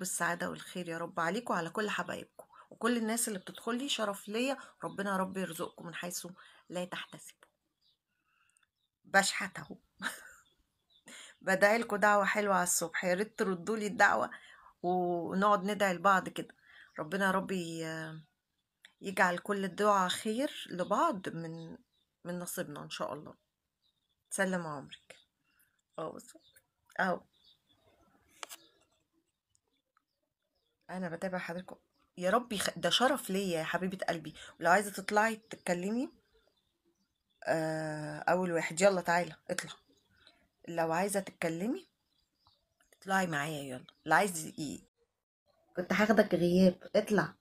السعادة والخير يا رب عليكم وعلى كل حبايبكم وكل الناس اللي بتدخل لي. شرف ليا، ربنا يا رب يرزقكم من حيث لا تحتسبوا. بشحت اهو بدعي لكم دعوة حلوة على الصبح، يا ريت تردوا لي الدعوة ونقعد ندعي لبعض كده. ربنا يا رب يجعل كل الدعاء خير لبعض من نصيبنا ان شاء الله. تسلم عمرك. اه اهو انا بتابع حضراتكم يا ربي. ده شرف ليا يا حبيبة قلبي. ولو عايزة تطلعي تتكلمي اول واحد، يلا تعالى اطلع. لو عايزة تتكلمي اطلعي معايا، يلا. اللي عايز ايه، كنت هاخدك غياب، اطلع.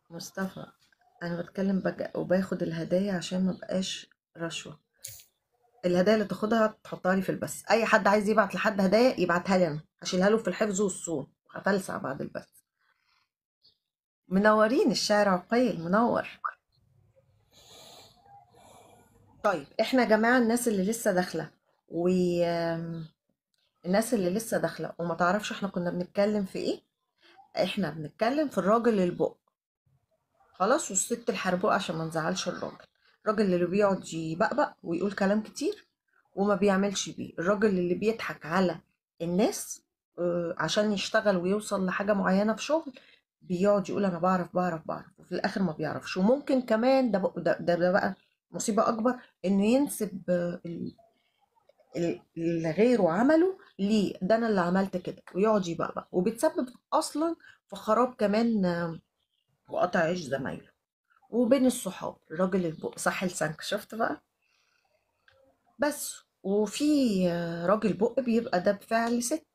مصطفى انا بتكلم وباخد الهدايا عشان ما بقاش رشوة. الهدايا اللي تاخدها تحطها لي في البث. اي حد عايز يبعت لحد هدايا يبعتها لي انا، هشيلها له في الحفظ والصون، هفلسع بعد البث. منورين الشاعر عقيل، منور. طيب احنا يا جماعة الناس اللي لسه داخله والناس اللي لسه داخله وما تعرفش احنا كنا بنتكلم في ايه، احنا بنتكلم في الراجل البق خلاص، والست الحربوقه عشان ما نزعلش الراجل. الراجل اللي بيقعد يبقبق ويقول كلام كتير وما بيعملش بيه، الراجل اللي بيضحك على الناس عشان يشتغل ويوصل لحاجة معينة في شغل، بيقعد يقول انا بعرف بعرف بعرف، وفي الاخر ما بيعرفش. وممكن كمان ده ده بقى مصيبة اكبر، انه ينسب اللي غيره عمله ليه، ده انا اللي عملت كده، ويقعد يبقبق، وبيتسبب اصلا في خراب كمان وقطع عيش زمايله وبين الصحاب. الراجل البق، صح لسانك، شفت بقى؟ بس وفي راجل بق بيبقى ده بفعل ست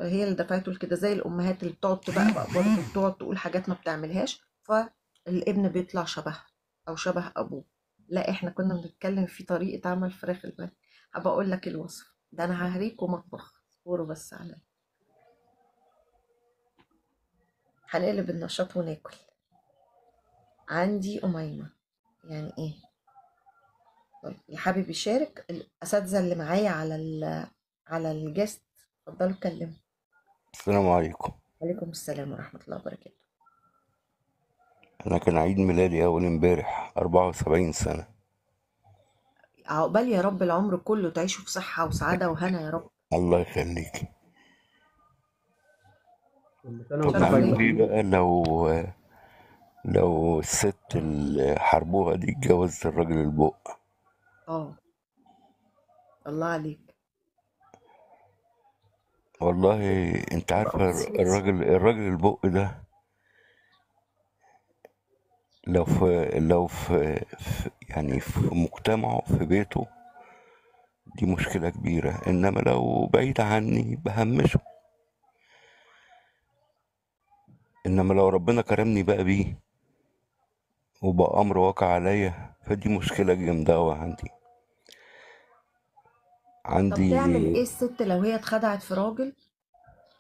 هي اللي دفعته لكده، زي الامهات اللي بتقعد تبقبق برضه، بتقعد تقول حاجات ما بتعملهاش، فالابن بيطلع شبهها او شبه ابوه. لا احنا كنا بنتكلم في طريقة عمل فراخ البانيه، هبقى اقول لك الوصف ده، انا ههريكوا مطبخ، اصبروا بس عليا. هنقلب النشاط وناكل. عندي أميمة، يعني ايه؟ طيب اللي حابب يشارك، الأساتذة اللي معايا على الجست، اتفضلوا اتكلموا. السلام عليكم. وعليكم السلام ورحمة الله وبركاته. أنا كان عيد ميلادي أول امبارح، 74 سنة. عقبال يا رب العمر كله، تعيشوا في صحة وسعادة وهنا يا رب. الله يخليك. كل سنة طب وانت شرف نعمل ليا. طيب. إيه بقى لو الست اللي حربوها دي اتجوزت الراجل البق؟ اه الله عليك. والله أنت عارفة الراجل البق ده لو في يعني في مجتمعه في بيته دي مشكلة كبيرة، إنما لو بعيد عني بهمشه. إنما لو ربنا كرمني بقى بيه وبقى أمر واقع عليا، فدي مشكلة جامدة أوي عندي. طب تعمل عندي ايه الست لو هي اتخدعت في راجل،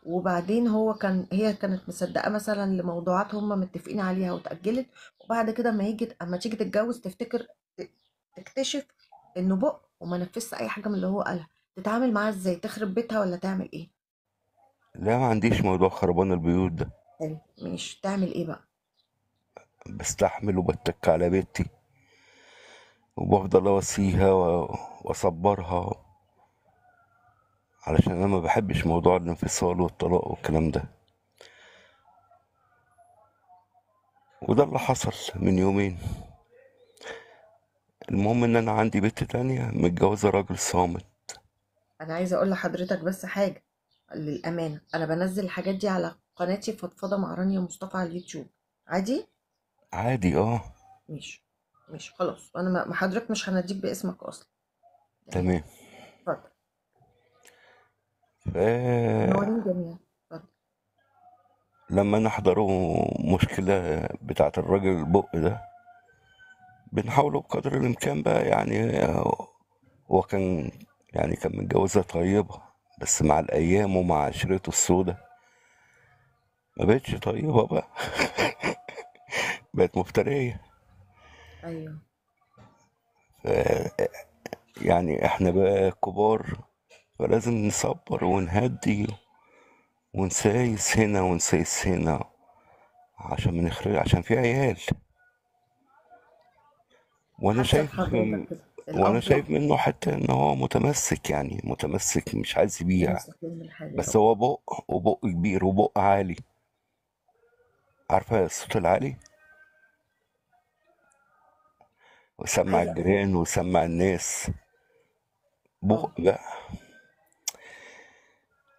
وبعدين هو كان هي كانت مصدقة مثلا لموضوعات هم متفقين عليها وتأجلت، وبعد كده ما يجي اما تيجي تتجوز تفتكر تكتشف انه بق وما نفذش اي حاجة من اللي هو قالها، تتعامل معاه ازاي؟ تخرب بيتها ولا تعمل ايه؟ لا، ما عنديش موضوع خربان البيوت ده. حلو ماشي، تعمل ايه بقى؟ بستحمل وبتك على بيتي وبفضل اواسيها واصبرها، علشان انا ما بحبش موضوع الانفصال والطلاق والكلام ده. وده اللي حصل من يومين. المهم ان انا عندي بنت تانية متجوزة راجل صامت. انا عايزة اقول لحضرتك بس حاجة للأمانة، انا بنزل الحاجات دي على قناتي فضفضة مع رانيا مصطفى على اليوتيوب، عادي؟ عادي اه. ماشي ماشي خلاص، انا ما حضرتك مش هنديك باسمك اصلا. تمام تمام. اتفضل. ف منورين جميعا، اتفضل. لما نحضروا مشكلة بتاعة الراجل البق ده، بنحاولوا بقدر الإمكان بقى. يعني هو كان يعني كان متجوزها طيبة، بس مع الأيام ومع عشرته السودة ما بقتش طيبة بقى بقت مفترية. ايوه يعني احنا بقى كبار، فلازم نصبر ونهدي ونسايس هنا ونسايس هنا عشان ما نخرج، عشان في عيال. وانا حاسه شايف، بحضرتك كده وانا الاب. شايف منه حتى ان هو متمسك، يعني متمسك مش عايز ربنا يبيع. يصلح لهم الحال يا بس رب. هو بق، وبق كبير وبق عالي، عارفة الصوت العالي، وسمع عايزه اقول الجيران وسمع الناس. اه بق بقى.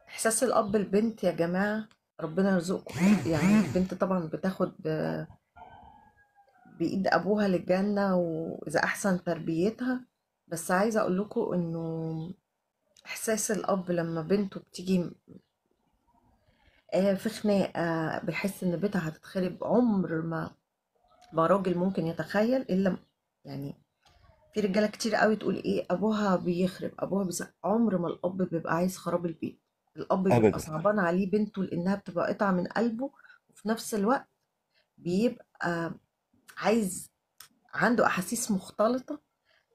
احساس الاب البنت يا جماعة، ربنا يرزقكم. يعني البنت طبعا بتاخد بايد ابوها للجنة، واذا احسن تربيتها. بس عايزه اقول لكم انه احساس الاب لما بنته بتيجي في خناقه، بيحس ان بيتها هتتخرب. عمر ما راجل ممكن يتخيل، الا يعني في رجاله كتير قوي تقول ايه ابوها بيخرب، ابوها عمر ما الاب بيبقى عايز خراب البيت. الاب بيبقى ابدا. صعبان عليه بنته لانها بتبقى قطعه من قلبه، وفي نفس الوقت بيبقى عايز، عنده احاسيس مختلطة،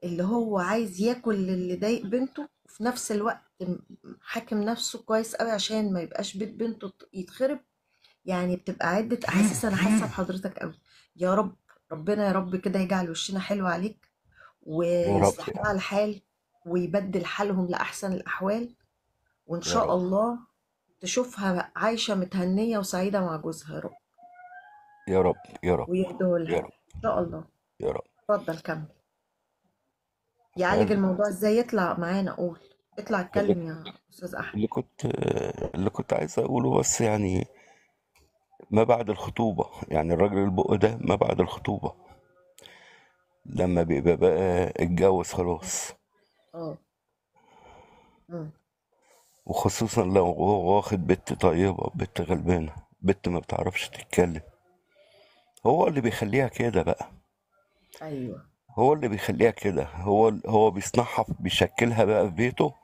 اللي هو عايز ياكل اللي ضايق بنته، وفي نفس الوقت حاكم نفسه كويس قوي عشان ما يبقاش بيت بنته يتخرب. يعني بتبقى عدة احاسيس. انا حاسه بحضرتك قوي. يا رب، ربنا يا رب كده يجعل وشنا حلو عليك، يا رب ويصلح لها الحال، ويبدل حالهم لأحسن الأحوال، وإن يا شاء رب الله تشوفها عايشة متهنية وسعيدة مع جوزها يا رب، يا رب يا رب ويهدوا يا لها رب إن شاء الله. يا رب. اتفضل كمل، يعالج الموضوع ازاي؟ يطلع معانا، قول، اطلع اتكلم يا أستاذ أحمد. اللي كنت عايز اقوله بس، يعني ما بعد الخطوبة، يعني الراجل البق ده ما بعد الخطوبة لما بيبقى بقى اتجوز خلاص، اه أمم. وخصوصا لو هو واخد بنت طيبة، بنت غلبانة، بنت ما بتعرفش تتكلم، هو اللي بيخليها كده بقى. ايوه هو اللي بيخليها كده، هو بيصنعها، بيشكلها بقى في بيته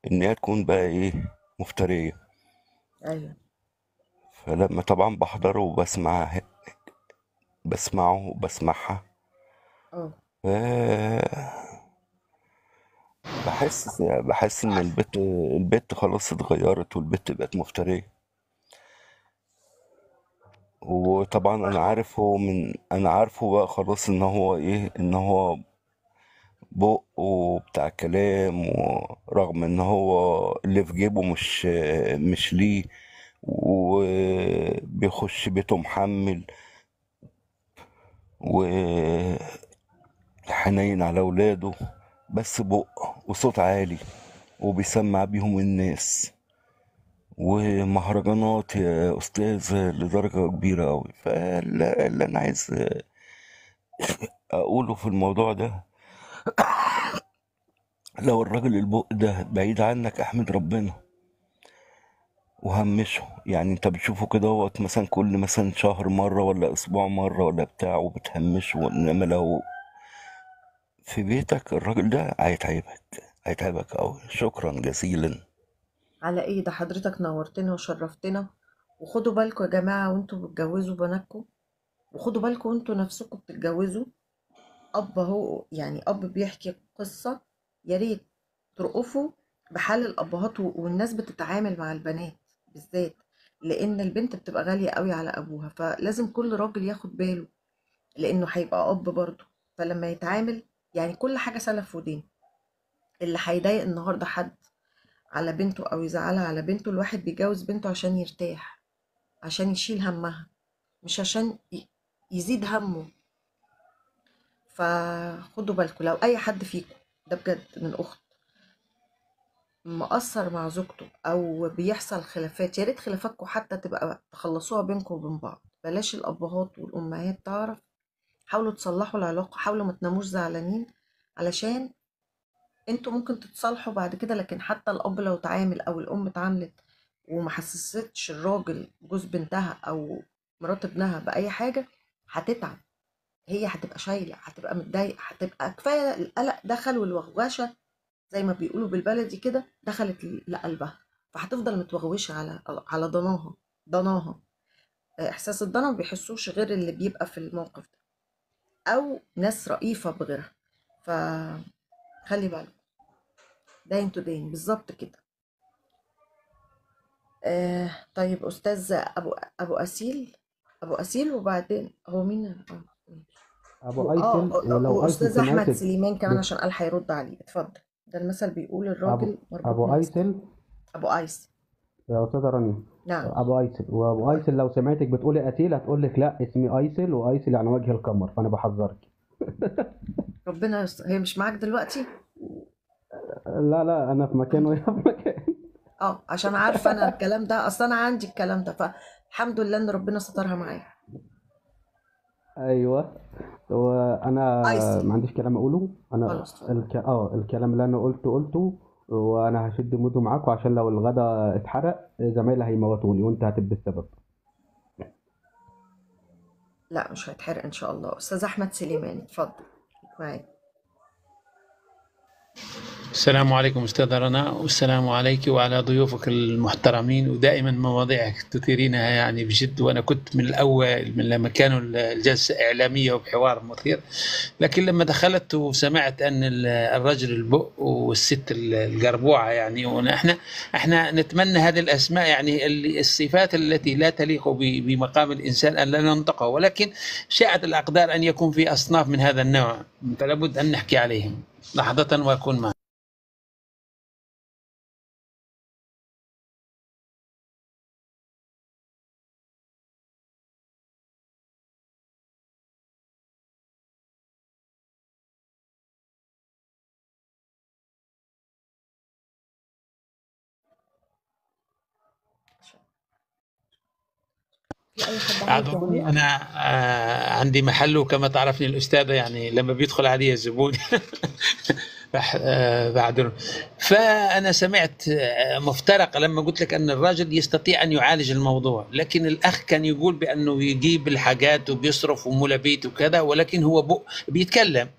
ان هي تكون بقى ايه، مفترية. ايوه فلما طبعا بحضره وبسمع، بسمعه وبسمعها، اه آه، بحس ان البت خلاص اتغيرت، والبت بقت مفترية. وطبعا انا عارف هو من، انا عارفه بقى خلاص ان هو ايه، ان هو بق وبتاع كلام، ورغم ان هو اللي في جيبه مش ليه، وبيخش بيته محمل، وحنين على اولاده، بس بق وصوت عالي، وبيسمع بيهم الناس، ومهرجانات يا استاذ لدرجة كبيرة قوي. فاللي انا عايز اقوله في الموضوع ده، لو الراجل البق ده بعيد عنك احمد ربنا وهمشه. يعني انت بتشوفه كده وقت مثلا كل مثلا شهر مرة ولا اسبوع مرة ولا بتاع، وبتهمشه. انما لو في بيتك الراجل ده هيتعبك، هيتعبك قوي. شكرا جزيلا. على ايه ده، حضرتك نورتنا وشرفتنا. وخدوا بالكم يا جماعة وانتوا بتجوزوا بناتكم، وخدوا بالكم وانتوا نفسكم بتتجوزوا. اب اهو، يعني اب بيحكي قصة، يا ريت ترقفوا بحال الابهات والناس بتتعامل مع البنات بالذات، لان البنت بتبقى غالية قوي على ابوها. فلازم كل راجل ياخد باله، لانه هيبقى اب برضه. فلما يتعامل، يعني كل حاجة سلف ودين. اللي هيضايق النهارده حد على بنته او يزعلها على بنته، الواحد بيجوز بنته عشان يرتاح، عشان يشيل همها، مش عشان يزيد همه. فخدوا بالكم لو اي حد فيكم ده بجد من اخت مقصر مع زوجته او بيحصل خلافات، يا ريت خلافاتكم حتى تبقى تخلصوها بينكم وبين بعض، بلاش الابهات والامهات تعرف. حاولوا تصلحوا العلاقة، حاولوا ما تناموش زعلانين، علشان انتوا ممكن تتصالحوا بعد كده. لكن حتى الاب لو اتعامل او الام اتعاملت وما حسستش الراجل جوز بنتها او مرات ابنها باي حاجة، هتتعب، هي هتبقى شايله، هتبقى متضايقة، هتبقى كفاية القلق دخل والوغوشه زي ما بيقولوا بالبلدي كده دخلت لقلبها، فهتفضل متوغوشه على ضناها. ضناها، احساس الضنا ما بيحسوش غير اللي بيبقى في الموقف ده، او ناس رئيفه بغيرها. فخلي بالك، داين تو داين بالظبط كده. طيب استاذ ابو اسيل، ابو اسيل، وبعدين هو مين؟ ابو ايسل، ولو ايسل واستاذ احمد سمعتك سليمان كمان بت... عشان قال هيرد عليه. اتفضل. ده المثل بيقول ابو الراجل مربوط ابو من أسنانه. ايسل. ابو ايسل. يا استاذه رانيا، نعم. ابو ايسل، وابو ابو ايسل لو سمعتك بتقولي اسيل هتقول لك لا اسمي ايسل، وايسل يعني وجه القمر، فانا بحذرك. ربنا يستر. هي مش معاك دلوقتي؟ لا لا، انا في مكان الحمد وهي لله. في مكان. عشان عارفه انا الكلام ده، اصلا انا عندي الكلام ده، فالحمد لله ان ربنا سترها معايا. ايوه، وانا ايسل ما عنديش كلام اقوله. انا خلاص اتفضل. الكلام اللي انا قلته قلته، وانا هشد موده معاكم عشان لو الغدا اتحرق زمايلي هيموتوني وانت هتبقى السبب. لا مش هيتحرق ان شاء الله. استاذ احمد سليمان اتفضل معاك. السلام عليكم أستاذة رنا، والسلام عليك وعلى ضيوفك المحترمين، ودائما مواضيعك تثيرينها يعني بجد، وأنا كنت من الأول من لما كانوا الجلسة إعلامية وبحوار مثير، لكن لما دخلت وسمعت أن الرجل البؤ والست القربوعة يعني، ونحن احنا نتمنى هذه الأسماء يعني الصفات التي لا تليق بمقام الإنسان أن لا ننطقها، ولكن شاءت الأقدار أن يكون في أصناف من هذا النوع، فلا بد أن نحكي عليهم لحظة وأكون معك. في اي حد عايز أعذروني يعلق؟ أنا عندي محل، وكما تعرفني الأستاذة يعني لما بيدخل علي الزبون بعذر. فأنا سمعت مفترق لما قلت لك أن الرجل يستطيع أن يعالج الموضوع، لكن الأخ كان يقول بأنه يجيب الحاجات وبيصرف ومولى بيت وكذا، ولكن هو بؤ بيتكلم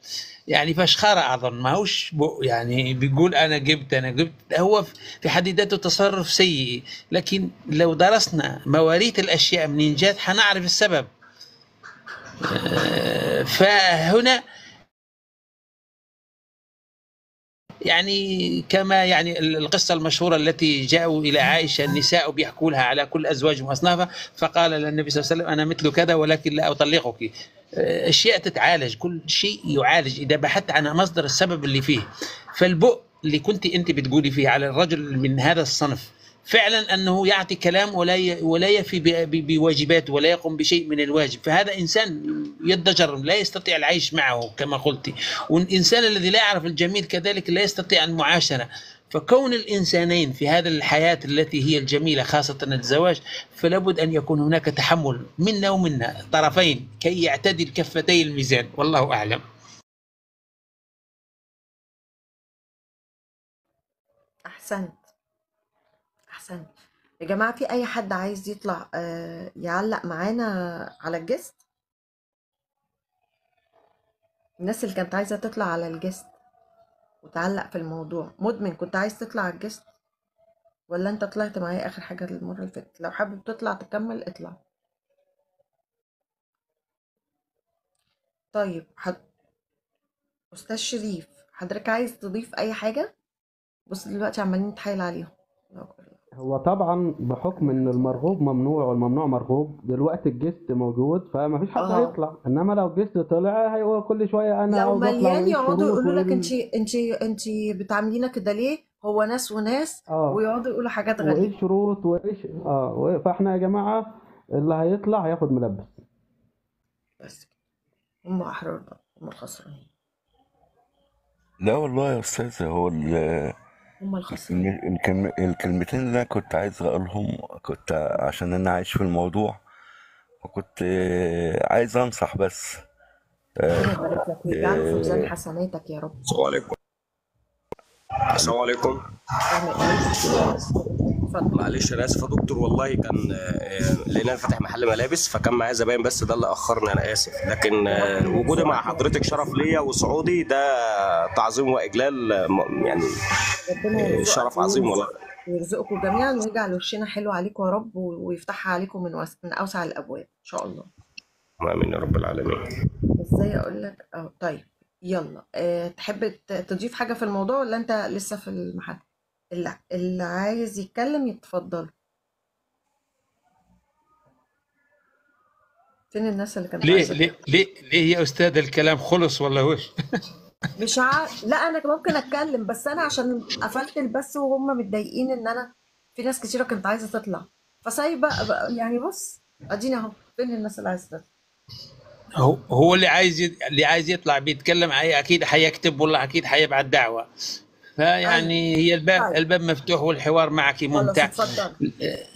يعني فشخرة أظن، ما هوش بؤ يعني بيقول أنا جبت أنا جبت، هو في حد ذاته تصرف سيء، لكن لو درسنا مواريث الأشياء منين جات حنعرف السبب. فهنا يعني كما يعني القصة المشهورة التي جاءوا إلى عائشة النساء بيحكوا لها على كل أزواجهم وأصنافها، فقال للنبي صلى الله عليه وسلم أنا مثل كذا ولكن لا أطلقك. أشياء تتعالج، كل شيء يعالج إذا بحثت عن مصدر السبب اللي فيه. فالبؤ اللي كنت أنت بتقولي فيه على الرجل من هذا الصنف فعلا أنه يعطي كلام ولا يفي بواجباته ولا يقوم بشيء من الواجب، فهذا إنسان يتضجر لا يستطيع العيش معه كما قلت، والإنسان الذي لا يعرف الجميل كذلك لا يستطيع المعاشرة. فكون الإنسانين في هذه الحياة التي هي الجميلة خاصة الزواج، فلابد أن يكون هناك تحمل منا ومنا طرفين كي يعتدل كفتي الميزان، والله أعلم. احسنت احسنت. يا جماعة في اي حد عايز يطلع يعلق معانا على ال guest؟ الناس اللي كانت عايزة تطلع على ال guest وتعلق في الموضوع. مدمن كنت عايز تطلع على ال guest ولا انت طلعت معايا اخر حاجة المرة اللي فاتت؟ لو حابب تطلع تكمل اطلع. طيب استاذ شريف حضرتك عايز تضيف اي حاجة؟ بص دلوقتي عمالين نتحايل عليهم. الله أكبر. هو طبعا بحكم ان المرغوب ممنوع والممنوع مرغوب، دلوقتي ال guest موجود فما فيش حد هيطلع، انما لو ال guest طلع هيقول كل شوية انا لو عاوز اطلع مليان وايه يقعدوا الشروط يقولوا وايه لك انت بتعاملينا كده ليه، هو ناس وناس، ويقعدوا يقولوا حاجات وايه غريبة. الشروط وايش فاحنا يا جماعة اللي هيطلع هياخد ملبس بس هم احرار بقى، هم الخسرانين. لا والله يا استاذ، هو هم الخسرانين. الكلمتين اللي انا كنت عايز اقولهم، كنت عشان انا عايش في الموضوع وكنت عايز انصح بس. ربنا يبارك لك ويجعله في ميزان حسناتك يا رب. السلام عليكم. السلام عليكم. وعليكم السلام. اتفضل. معلش انا اسف يا دكتور، والله كان لان انا فاتح محل ملابس فكان معايا زباين، بس ده اللي اخرني، انا اسف. لكن يا رب وجودي مع يرزقك يا رب. حضرتك شرف ليا، وصعودي ده تعظيم واجلال، يعني ربنا يرزقك شرف عظيم والله. ويرزقكم جميعا ويجعل وشنا حلو عليكم يا رب، ويفتحها عليكم من اوسع الابواب ان شاء الله. امين يا رب العالمين. ازاي اقول لك؟ طيب يلا، تحب تضيف حاجة في الموضوع ولا انت لسه في المحل؟ اللي عايز يتكلم يتفضل. فين الناس اللي كانت ليه عايزة ليه تطلع؟ ليه ليه يا استاذ الكلام خلص ولا وش؟ مش عارف. لا انا ممكن اتكلم، بس انا عشان قفلت البث وهم متضايقين ان انا في ناس كتيرة كانت عايزه تطلع، فسايبه يعني. بص ادينا اهو، فين الناس اللي عايزه تطلع؟ هو اللي عايز اللي عايز يطلع بيتكلم اكيد حيكتب ولا اكيد حيبعت دعوه. ايوه فيعني هي الباب طيب الباب مفتوح والحوار معك خلاص، ممتع. اتفضلوا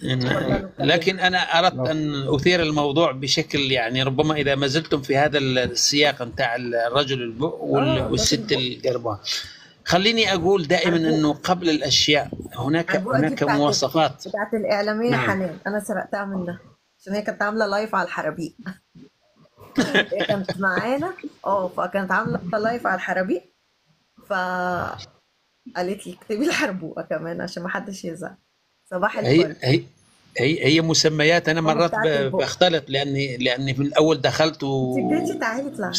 اتفضلوا لكن اتكلموا. انا اردت لو ان اثير الموضوع بشكل يعني ربما اذا ما زلتم في هذا السياق نتاع الرجل البؤ اه والست الراجل البق القرباء. خليني اقول دائما حربوقه. انه قبل الاشياء هناك حربوقه دي هناك مواصفات. بتاعت الاعلامية نعم. حنان، انا سرقتها منها عشان هي كانت عامله live على الحرابيق. هي كانت معانا فكانت عامله live على الحرابيق، فقالت لي اكتبي الحربوقه كمان عشان ما حدش يزعل. صباح هي الفل. هي هي هي مسميات. انا اه مرات بتاعت البق. بختلط لاني في الاول دخلت انت جيتي تعالي اطلعي.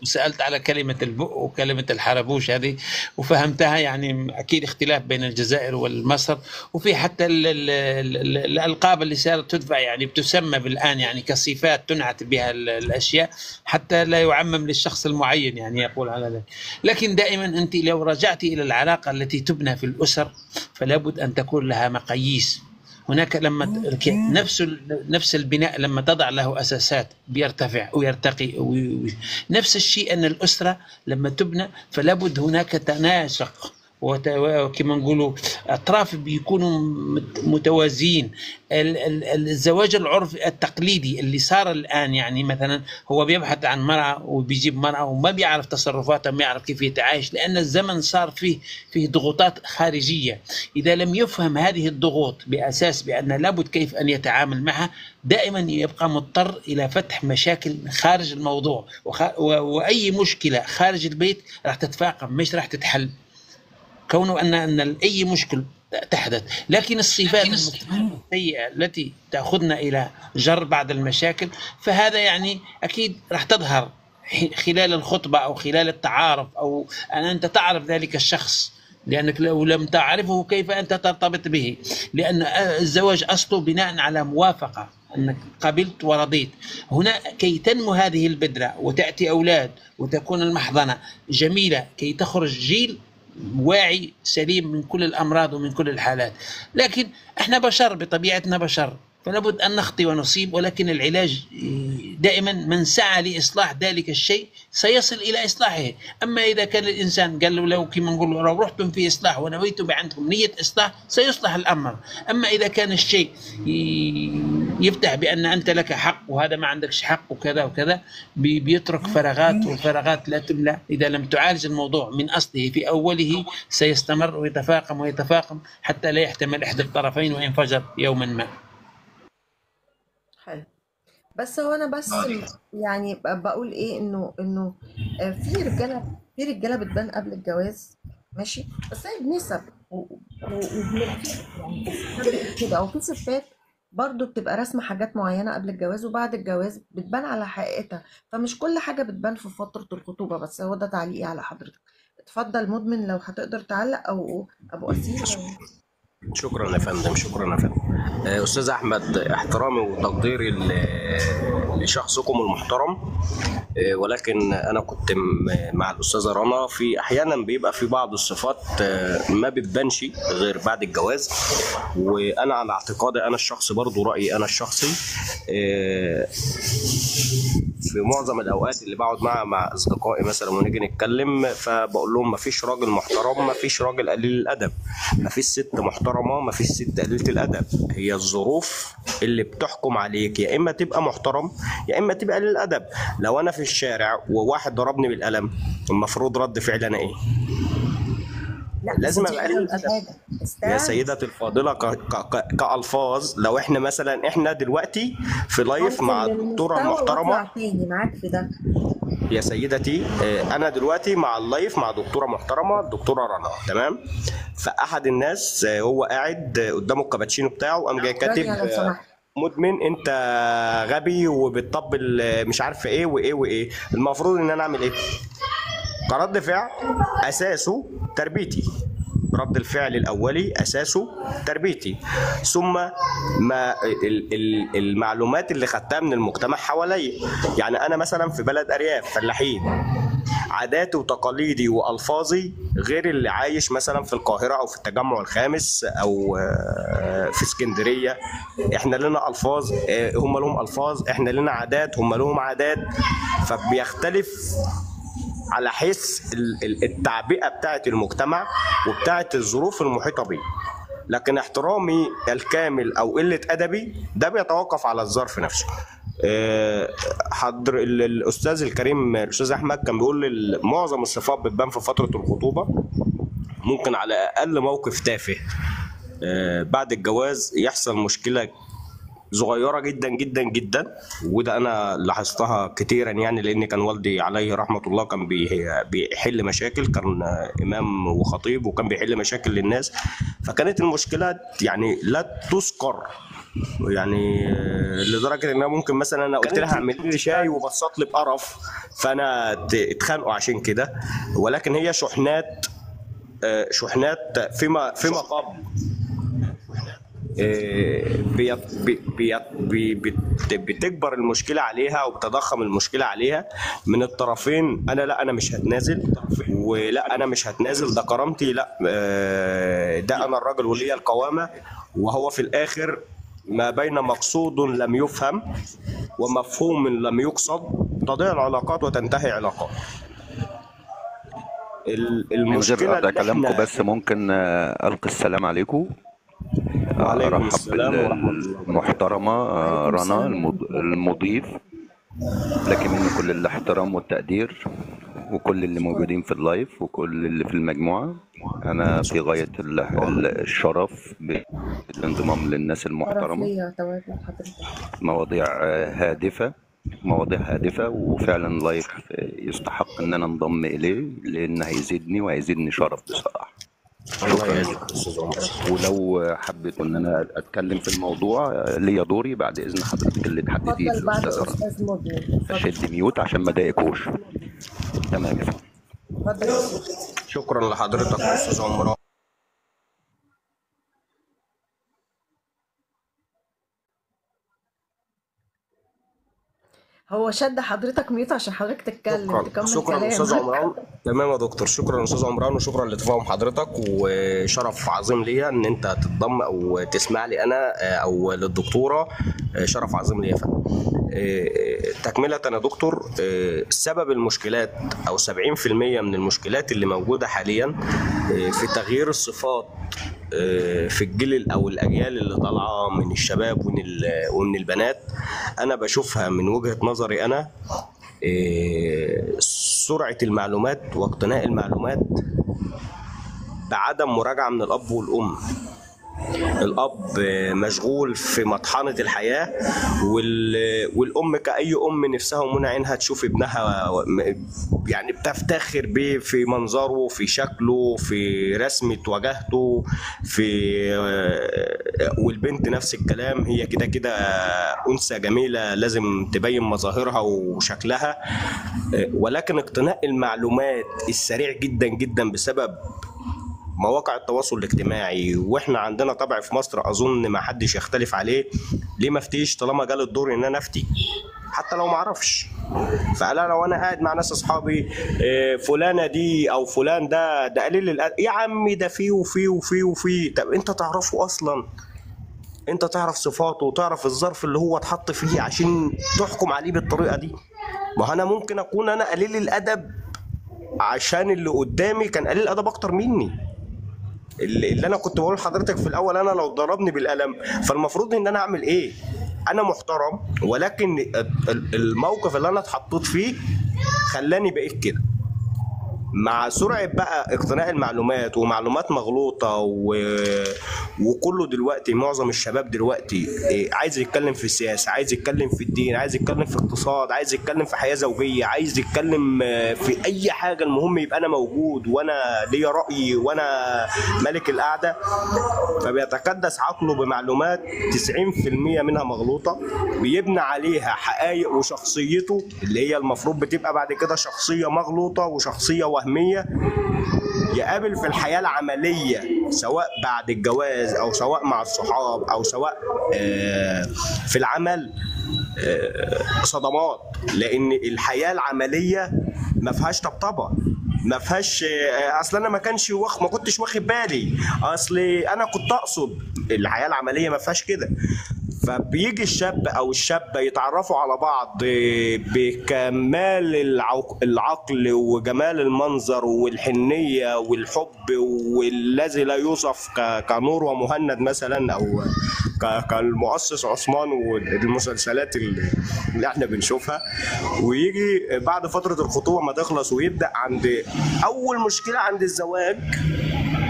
وسالت على كلمة البؤ وكلمه الحربوش هذه وفهمتها، يعني اكيد اختلاف بين الجزائر والمصر، وفي حتى ال ال ال الالقاب اللي صارت تدفع يعني بتسمى بالان يعني كصفات تنعت بها الاشياء حتى لا يعمم للشخص المعين يعني يقول على ذلك. لكن دائما انت لو رجعتي الى العلاقة التي تبنى في الاسر فلا بد ان تكون لها مقاييس. هناك لما نفس البناء لما تضع له اساسات بيرتفع ويرتقي نفس الشيء ان الاسرة لما تبنى فلا بد هناك تناسق وكما نقولوا اطراف بيكونوا متوازيين. الزواج العرفي التقليدي اللي صار الان يعني مثلا هو بيبحث عن مرأة وبيجيب مرأة وما بيعرف تصرفاتها، ما يعرف كيف يتعايش، لان الزمن صار فيه ضغوطات خارجية. اذا لم يفهم هذه الضغوط باساس بان لابد كيف ان يتعامل معها، دائما يبقى مضطر الى فتح مشاكل خارج الموضوع، واي مشكلة خارج البيت راح تتفاقم مش راح تتحل. كونه ان اي مشكل تحدث، لكن الصفات السيئة التي تاخذنا الى جر بعض المشاكل فهذا يعني اكيد راح تظهر خلال الخطبة او خلال التعارف، او ان انت تعرف ذلك الشخص، لانك لو لم تعرفه كيف انت ترتبط به؟ لان الزواج اصله بناء على موافقة، انك قبلت ورضيت. هنا كي تنمو هذه البذرة وتاتي اولاد وتكون المحضنه جميلة كي تخرج جيل واعي سليم من كل الامراض ومن كل الحالات. لكن احنا بشر بطبيعتنا بشر، فلا بد ان نخطي ونصيب، ولكن العلاج دائما من سعى لاصلاح ذلك الشيء سيصل الى اصلاحه. اما اذا كان الانسان قال له لو كما نقول لو رحتم في اصلاح ونويتم عندكم نيه اصلاح سيصلح الامر. اما اذا كان الشيء يفتح بان انت لك حق وهذا ما عندكش حق وكذا وكذا، بيترك فراغات، والفراغات لا تملا. اذا لم تعالج الموضوع من اصله في اوله سيستمر ويتفاقم ويتفاقم حتى لا يحتمل احدى الطرفين وينفجر يوما ما. حلو. بس هو انا بس يعني بقول ايه، انه في رجاله بتبان قبل الجواز ماشي، بس هي بنسب يعني كده، وفي ستات برضو بتبقى راسمه حاجات معينة قبل الجواز وبعد الجواز بتبان على حقيقتها، فمش كل حاجة بتبان في فترة الخطوبة. بس هو ده تعليقي على حضرتك. اتفضل مدمن لو هتقدر تعلق، او ابو اسير. شكرا يا فندم، شكرا يا فندم. استاذ احمد، احترامي وتقديري لشخصكم المحترم، ولكن انا كنت مع الاستاذة رنا في احيانا بيبقى في بعض الصفات ما بتبانش غير بعد الجواز، وانا على اعتقادي انا الشخصي برضو رايي انا الشخصي في معظم الاوقات اللي بقعد مع اصدقائي مثلا ونيجي نتكلم، فبقول لهم مفيش راجل محترم، مفيش راجل قليل الادب، مفيش ست محترمه، مفيش ست قليله الادب. هي الظروف اللي بتحكم عليك، يا اما تبقى محترم يا اما تبقى قليل الادب. لو انا في الشارع وواحد ضربني بالقلم، المفروض رد فعلي انا ايه؟ لا لازم ابقى قليل الادب. يا سيدتي الفاضلة، كالفاظ لو احنا مثلا احنا دلوقتي في live مع الدكتورة المحترمة، معاك في ده يا سيدتي، انا دلوقتي مع ال live مع دكتورة محترمه، الدكتورة رنا، تمام؟ فاحد الناس هو قاعد قدامه الكابتشينو بتاعه، قام جاي كاتب مدمن انت غبي وبتطبل مش عارفه ايه وايه وايه. المفروض ان انا اعمل ايه؟ كرد فعل اساسه تربيتي. رد الفعل الاولي اساسه تربيتي، ثم ما المعلومات اللي خدتها من المجتمع حواليا. يعني انا مثلا في بلد ارياف فلاحين، عاداتي وتقاليدي والفاظي غير اللي عايش مثلا في القاهرة او في التجمع الخامس او في اسكندرية. احنا لنا الفاظ، هم لهم الفاظ، احنا لنا عادات، هم لهم عادات، فبيختلف على حس التعبئه بتاعه المجتمع وبتاعه الظروف المحيطة بيه. لكن احترامي الكامل او قلة ادبي ده بيتوقف على الظرف نفسه. حضر الاستاذ الكريم الاستاذ احمد كان بيقول معظم الصفات بتبان في فترة الخطوبة، ممكن على اقل موقف تافه بعد الجواز يحصل مشكلة صغيرة جدا جدا جدا، وده انا لاحظتها كتيرا يعني، لان كان والدي عليه رحمه الله كان بيحل مشاكل، كان امام وخطيب وكان بيحل مشاكل للناس، فكانت المشكلات يعني لا تذكر، يعني لدرجة ان انا ممكن مثلا انا قلت لها اعملي لي شاي وبسط لي بقرف، فانا اتخانقوا عشان كده. ولكن هي شحنات، شحنات فيما قبل بتكبر المشكلة عليها وبتضخم المشكلة عليها من الطرفين. انا لا، انا مش هتنازل، ولا انا مش هتنازل، ده كرامتي، لا ده انا الراجل ولي القوامة. وهو في الاخر ما بين مقصود لم يفهم ومفهوم لم يقصد تضيع العلاقات وتنتهي علاقات. المشكلة من غير كلامكم بس ممكن القي السلام عليكم. وعليكم السلام ورحمة الله. المحترمة رنا المضيف، لك مني كل الاحترام والتقدير، وكل اللي موجودين في ال live وكل اللي في المجموعة. أنا في غاية الشرف بالانضمام للناس المحترمة. مواضيع هادفة، مواضيع هادفة، وفعلا live يستحق إن أنا انضم إليه، لأن هيزيدني وهيزيدني شرف بصراحة. شكرا استاذ عمر. ولو حبيت ان انا اتكلم في الموضوع ليا دوري بعد اذن حضرتك اللي تحدديه الاستاذ رنا. اشد mute عشان ما اضايقكوش. تمام يا فندم. شكرا لحضرتك استاذ عمر. هو شد حضرتك mute عشان حضرتك تتكلم. شكرا شكرا استاذ عمران. تمام يا دكتور، شكرا استاذ عمران، وشكرا لتفاهم حضرتك، وشرف عظيم ليا ان انت تتضم او تسمع لي انا او للدكتوره، شرف عظيم ليا يا فندم. تكمله يا دكتور، سبب المشكلات او 70% من المشكلات اللي موجودة حاليا في تغيير الصفات في الجيل او الاجيال اللي طالعه من الشباب ومن البنات، انا بشوفها من وجهه نظري انا سرعة المعلومات واقتناء المعلومات بعدم مراجعه من الاب والام. الاب مشغول في مطحنه الحياة، والام كأي ام نفسها ومنى عينها تشوف ابنها، يعني بتفتخر بيه في منظره، في شكله، في رسمه وجهته، في والبنت نفس الكلام، هي كده كده انثى جميلة لازم تبين مظاهرها وشكلها. ولكن اقتناء المعلومات السريع جدا جدا بسبب مواقع التواصل الاجتماعي، واحنا عندنا طبع في مصر اظن ما حدش يختلف عليه، ليه ما افتيش طالما جال الدور ان انا افتي حتى لو ما اعرفش. فانا لو انا قاعد مع ناس اصحابي فلانه دي او فلان ده قليل يا عمي ده فيه وفيه وفيه وفيه، طب انت تعرفه اصلا؟ انت تعرف صفاته وتعرف الظرف اللي هو اتحط فيه عشان تحكم عليه بالطريقة دي؟ ما انا ممكن اكون انا قليل الادب عشان اللي قدامي كان قليل الادب اكتر مني. اللي انا كنت بقول لحضرتك في الاول، انا لو ضربني بالقلم فالمفروض ان انا اعمل ايه؟ انا محترم، ولكن الموقف اللي انا اتحطيت فيه خلاني بقيت كده. مع سرعة بقى اقتناء المعلومات ومعلومات مغلوطة وكله دلوقتي معظم الشباب دلوقتي عايز يتكلم في السياسة، عايز يتكلم في الدين، عايز يتكلم في اقتصاد، عايز يتكلم في حياة زوجيه، عايز يتكلم في اي حاجة، المهم يبقى انا موجود وانا ليا رايي وانا ملك القعدة. فبيتكدس عقله بمعلومات 90% منها مغلوطة، بيبنى عليها حقائق وشخصيته اللي هي المفروض بتبقى بعد كده شخصية مغلوطة وشخصية وهمية. يقابل في الحياة العملية سواء بعد الجواز او سواء مع الصحاب او سواء في العمل صدمات، لان الحياة العملية ما فيهاش طبطبة، ما فيهاش اصل انا ما كنتش واخد بالي، اصل انا كنت اقصد. الحياة العملية ما فيهاش كده. فبيجي الشاب او الشابة يتعرفوا على بعض بكمال العقل وجمال المنظر والحنيه والحب والذي لا يوصف، كنور ومهند مثلا، او كالمؤسس عثمان والمسلسلات اللي احنا بنشوفها. ويجي بعد فترة الخطوبة ما تخلص ويبدا عند اول مشكلة عند الزواج،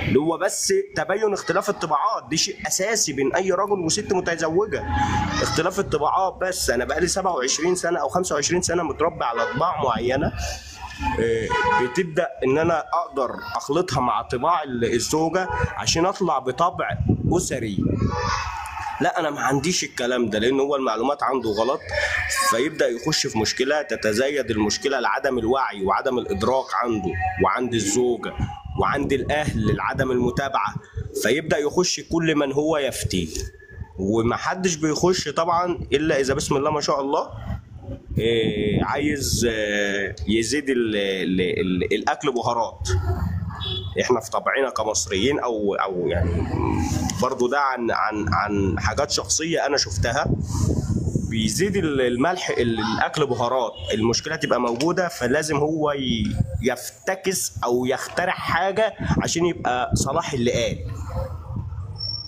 اللي هو بس تبين اختلاف الطباعات. دي شيء اساسي بين اي رجل وست متزوجة، اختلاف الطباعات. بس انا بقالي 27 سنة او 25 سنة متربي على طباع معينة، بتبدا ان انا اقدر اخلطها مع طباع الزوجة عشان اطلع بطبع اسري. لا، انا ما عنديش الكلام ده، لان هو المعلومات عنده غلط. فيبدا يخش في مشكلة، تتزايد المشكلة لعدم الوعي وعدم الادراك عنده وعند الزوجة وعند الاهل لعدم المتابعة. فيبدا يخش كل من هو يفتي، ومحدش بيخش طبعا الا اذا بسم الله ما شاء الله عايز يزيد الاكل بهارات. احنا في طبعنا كمصريين او يعني برضو ده عن عن عن حاجات شخصية انا شفتها، بيزيد الملح الاكل بهارات، المشكلة تبقى موجودة، فلازم هو يفتكس او يخترع حاجة عشان يبقى صلاح اللي قال.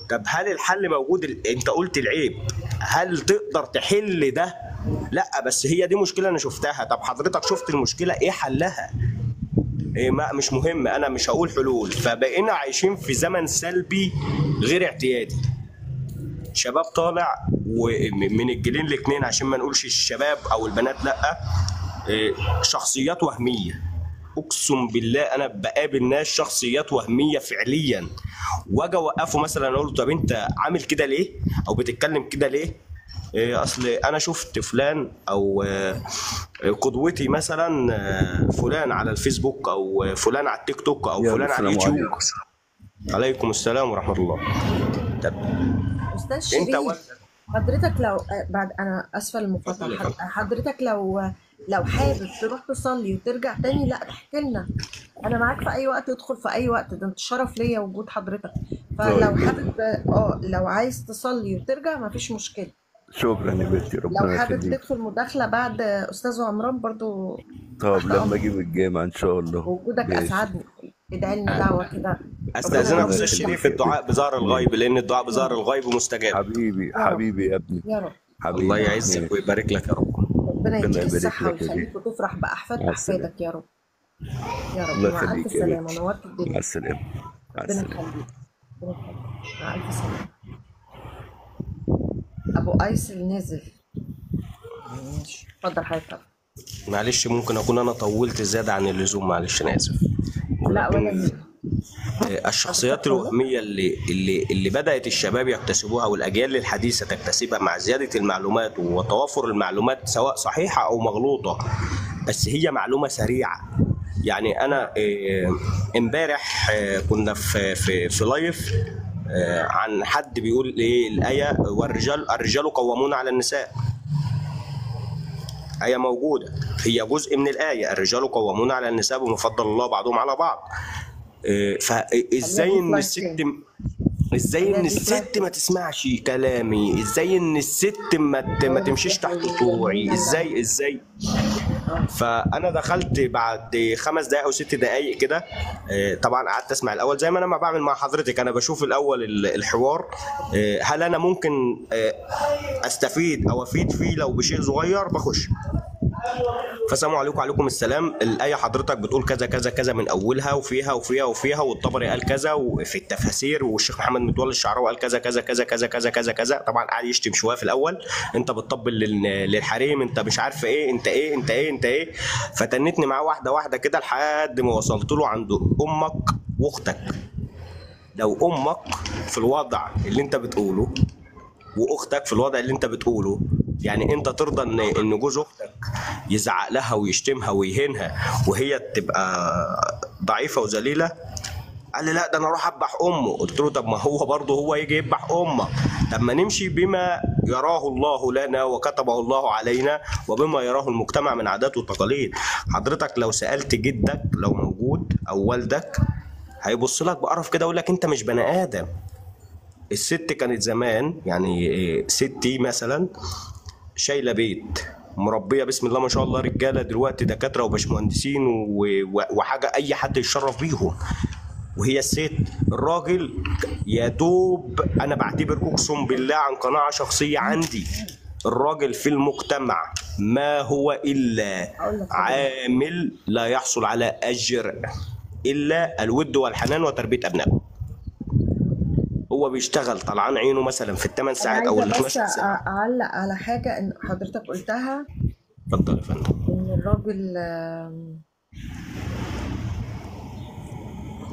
طب هل الحل موجود؟ انت قلت العيب، هل تقدر تحل ده؟ لا، بس هي دي مشكلة انا شفتها. طب حضرتك شفت المشكلة، ايه حلها؟ إيه، ما مش مهم، انا مش هقول حلول. فبقينا عايشين في زمن سلبي غير اعتيادي. شباب طالع ومن الجيلين الاثنين، عشان ما نقولش الشباب او البنات، لا، شخصيات وهمية. اقسم بالله انا بقابل ناس شخصيات وهمية فعليا، واجي اوقفه مثلا اقول له طب انت عامل كده ليه او بتتكلم كده ليه؟ اصل انا شفت فلان او قدوتي مثلا فلان على الفيسبوك او فلان على التيك توك او فلان على اليوتيوب. عليكم السلام ورحمة الله. طب استاذ شريف، حضرتك لو بعد، انا اسفه للمقاطعه، حضرتك لو حابب تروح تصلي وترجع تاني، لا تحكي لنا، انا معاك في اي وقت، ادخل في اي وقت، ده انت شرف ليا وجود حضرتك. فلو حابب لو عايز تصلي وترجع مفيش مشكلة. شكرا يا بنتي، ربنا لو حابب يخليك. تدخل مداخله بعد استاذ عمران برضو. طب لما اجي من الجامعة ان شاء الله. وجودك اسعدني، ادعي لنا دعوه كده. استاذنك استاذ شريف الدعاء بظهر الغيب، لان الدعاء بظهر الغيب مستجاب. حبيبي حبيبي يا ابني، يا رب. حبيبي الله يعزك ويبارك لك يا رب. ربنا يديك الصحة ويخليك وتفرح باحفاد احفادك يا رب. يا رب. الله مع يخليك الف يا سلامه، بنتي. نورت الدنيا. مع السلامة. مع ربنا السلامة. يخليك، ربنا يخليك، مع الف سلامه. ابو ايسل نزل، ماشي، اتفضل حضرتك. معلش ممكن اكون انا طولت زيادة عن اللزوم، معلش انا اسف. لا ولا يهمك. الشخصيات الوهمية اللي بدات الشباب يكتسبوها والاجيال الحديثة تكتسبها مع زيادة المعلومات وتوافر المعلومات، سواء صحيحه او مغلوطة، بس هي معلومة سريعة. يعني انا امبارح كنا في في في لايف عن حد بيقول ايه الايه، والرجال الرجال قوامون على النساء. آية موجودة، هي جزء من الآية، الرجال قوامون على النساء بما فضل الله بعضهم على بعض. فازاي ان الست، ازاي ان الست ما تسمعش كلامي؟ ازاي ان الست ما تمشيش تحت طوعي؟ ازاي؟ فانا دخلت بعد 5 دقائق او 6 دقائق كده، طبعا قعدت اسمع الاول زي ما انا ما بعمل مع حضرتك، انا بشوف الاول الحوار، هل انا ممكن استفيد او افيد فيه لو بشيء صغير بخش. فسلام عليكم. وعليكم السلام. الآية حضرتك بتقول كذا كذا كذا من أولها وفيها وفيها وفيها، والطبري قال كذا وفي التفاسير، والشيخ محمد متولي الشعراوي قال كذا كذا كذا كذا كذا كذا كذا. طبعا قعد يشتم شوية في الأول، أنت بتطبل للحريم، أنت مش عارف إيه، أنت إيه، أنت إيه، أنت إيه. فتنتني معاه واحدة واحدة كده لحد ما وصلت له عند أمك وأختك. لو أمك في الوضع اللي أنت بتقوله واختك في الوضع اللي انت بتقوله، يعني انت ترضى ان جوز اختك يزعق لها ويشتمها ويهينها وهي تبقى ضعيفة وذليله؟ قال لي لا ده انا اروح اذبح امه. قلت له طب ما هو برضه هو يجي يذبح امه. طب ما نمشي بما يراه الله لنا وكتبه الله علينا وبما يراه المجتمع من عادات وتقاليد. حضرتك لو سألت جدك لو موجود او والدك هيبص لك بقرف كده يقول لك انت مش بني ادم. الست كانت زمان يعني ستي مثلا شايله بيت، مربيه بسم الله ما شاء الله رجاله دلوقتي دكاترة وباشمهندسين وحاجه اي حد يتشرف بيهم، وهي الست. الراجل يا دوب، انا بعتبر اقسم بالله عن قناعة شخصية عندي، الراجل في المجتمع ما هو الا عامل لا يحصل على اجر الا الود والحنان وتربيه ابنائه. هو بيشتغل طلعان عينه مثلا في ال8 ساعات او ال 12 ساعة. اعلق على حاجة ان حضرتك قلتها. اتفضل يا فندم. ان الراجل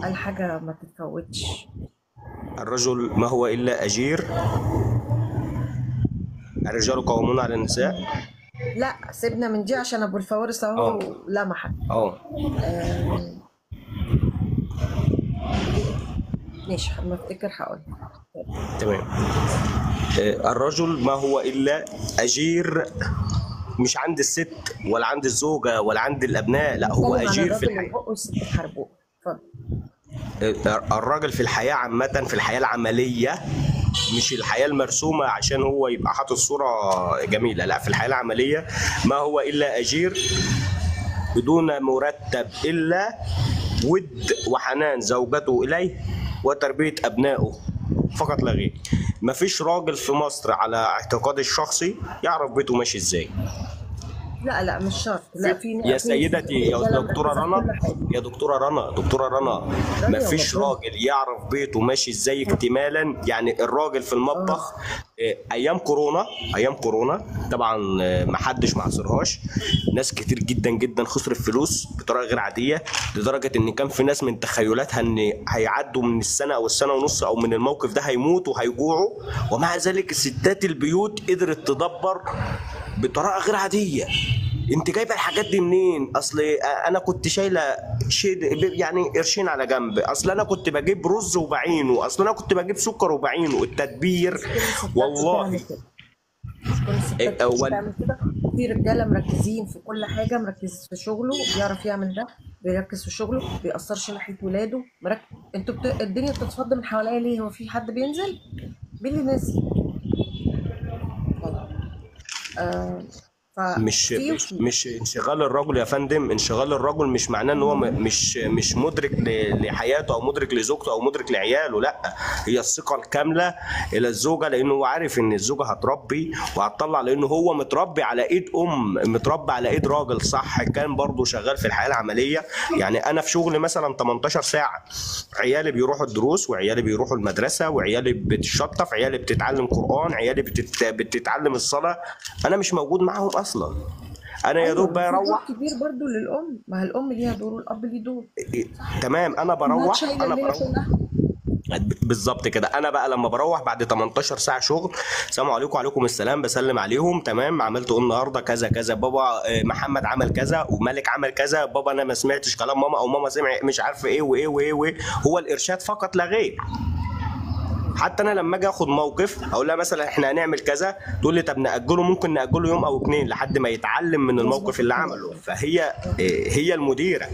قال حاجة ما تتفوتش. الرجل ما هو الا اجير، الرجال قوامون على النساء. لا سيبنا من دي عشان ابو الفوارس اهو لمحك. ماشي، ما افتكر هقول. تمام. الرجل ما هو الا اجير، مش عند الست ولا عند الزوجة ولا عند الابناء، لا هو اجير في الحياة. الراجل في الحياة عامة، في الحياة العملية، مش الحياة المرسومه عشان هو يبقى حاطط صوره جميلة، لا في الحياة العملية ما هو الا اجير بدون مرتب الا ود وحنان زوجته اليه وتربيه ابنائه فقط لا غير. مفيش راجل في مصر على اعتقادي الشخصي يعرف بيته ماشي ازاي. لا لا مش شرط. لا في يا سيدتي يا دكتورة رنا، يا دكتورة رنا، دكتورة رنا، مفيش راجل يعرف بيته ماشي ازاي اكتمالا. يعني الراجل في المطبخ ايام كورونا، ايام كورونا طبعا ما حدش ما عصرهاش، ناس كتير جدا جدا خسرت فلوس بطريقة غير عادية، لدرجة ان كان في ناس من تخيلاتها ان هيعدوا من السنة او السنة ونص او من الموقف ده هيموتوا وهيجوعوا، ومع ذلك ستات البيوت قدرت تدبر بطريقة غير عادية. انت جايبه الحاجات دي منين؟ اصل انا كنت شايله شيء يعني قرشين على جنب، اصل انا كنت بجيب رز وبعينه، اصل انا كنت بجيب سكر وبعينه. التدبير والله مش كل الستات بتعمل كده. في رجاله مركزين في كل حاجة، مركز في شغله بيعرف يعمل ده، بيركز في شغله، بيأثرش ناحية ولاده، مركز. انتوا الدنيا بتتفض من حواليا ليه؟ هو في حد بينزل؟ مين اللي نزل؟ مش مش انشغال الرجل يا فندم، انشغال الرجل مش معناه ان هو مش مدرك لحياته او مدرك لزوجته او مدرك لعياله، لا، هي الثقة الكاملة الى الزوجة، لانه هو عارف ان الزوجة هتربي وهتطلع، لانه هو متربي على ايد ام، متربي على ايد راجل صح، كان برضه شغال في الحياة العملية. يعني انا في شغل مثلا 18 ساعة، عيالي بيروحوا الدروس وعيالي بيروحوا المدرسة وعيالي بتشطف، عيالي بتتعلم قران، عيالي بتتعلم الصلاة، انا مش موجود معاهم اصلا. انا يا دوب بروح. كبير برضو للام، ما الام ليها دور والاب ليه دور. تمام، انا بروح، انا بروح بالظبط كده. انا بقى لما بروح بعد 18 ساعة شغل، السلام عليكم وعليكم السلام، بسلم عليهم، تمام، عملت ايه النهارده؟ كذا كذا، بابا محمد عمل كذا ومالك عمل كذا، بابا انا ما سمعتش كلام ماما او ماما سمع مش عارفه ايه وايه وايه وايه. هو الارشاد فقط لا غير. حتى انا لما اجي اخد موقف اقول لها مثلا احنا هنعمل كذا، تقول لي طب ناجله، ممكن ناجله يوم او اتنين لحد ما يتعلم من الموقف اللي عمله. فهي هي المديرة،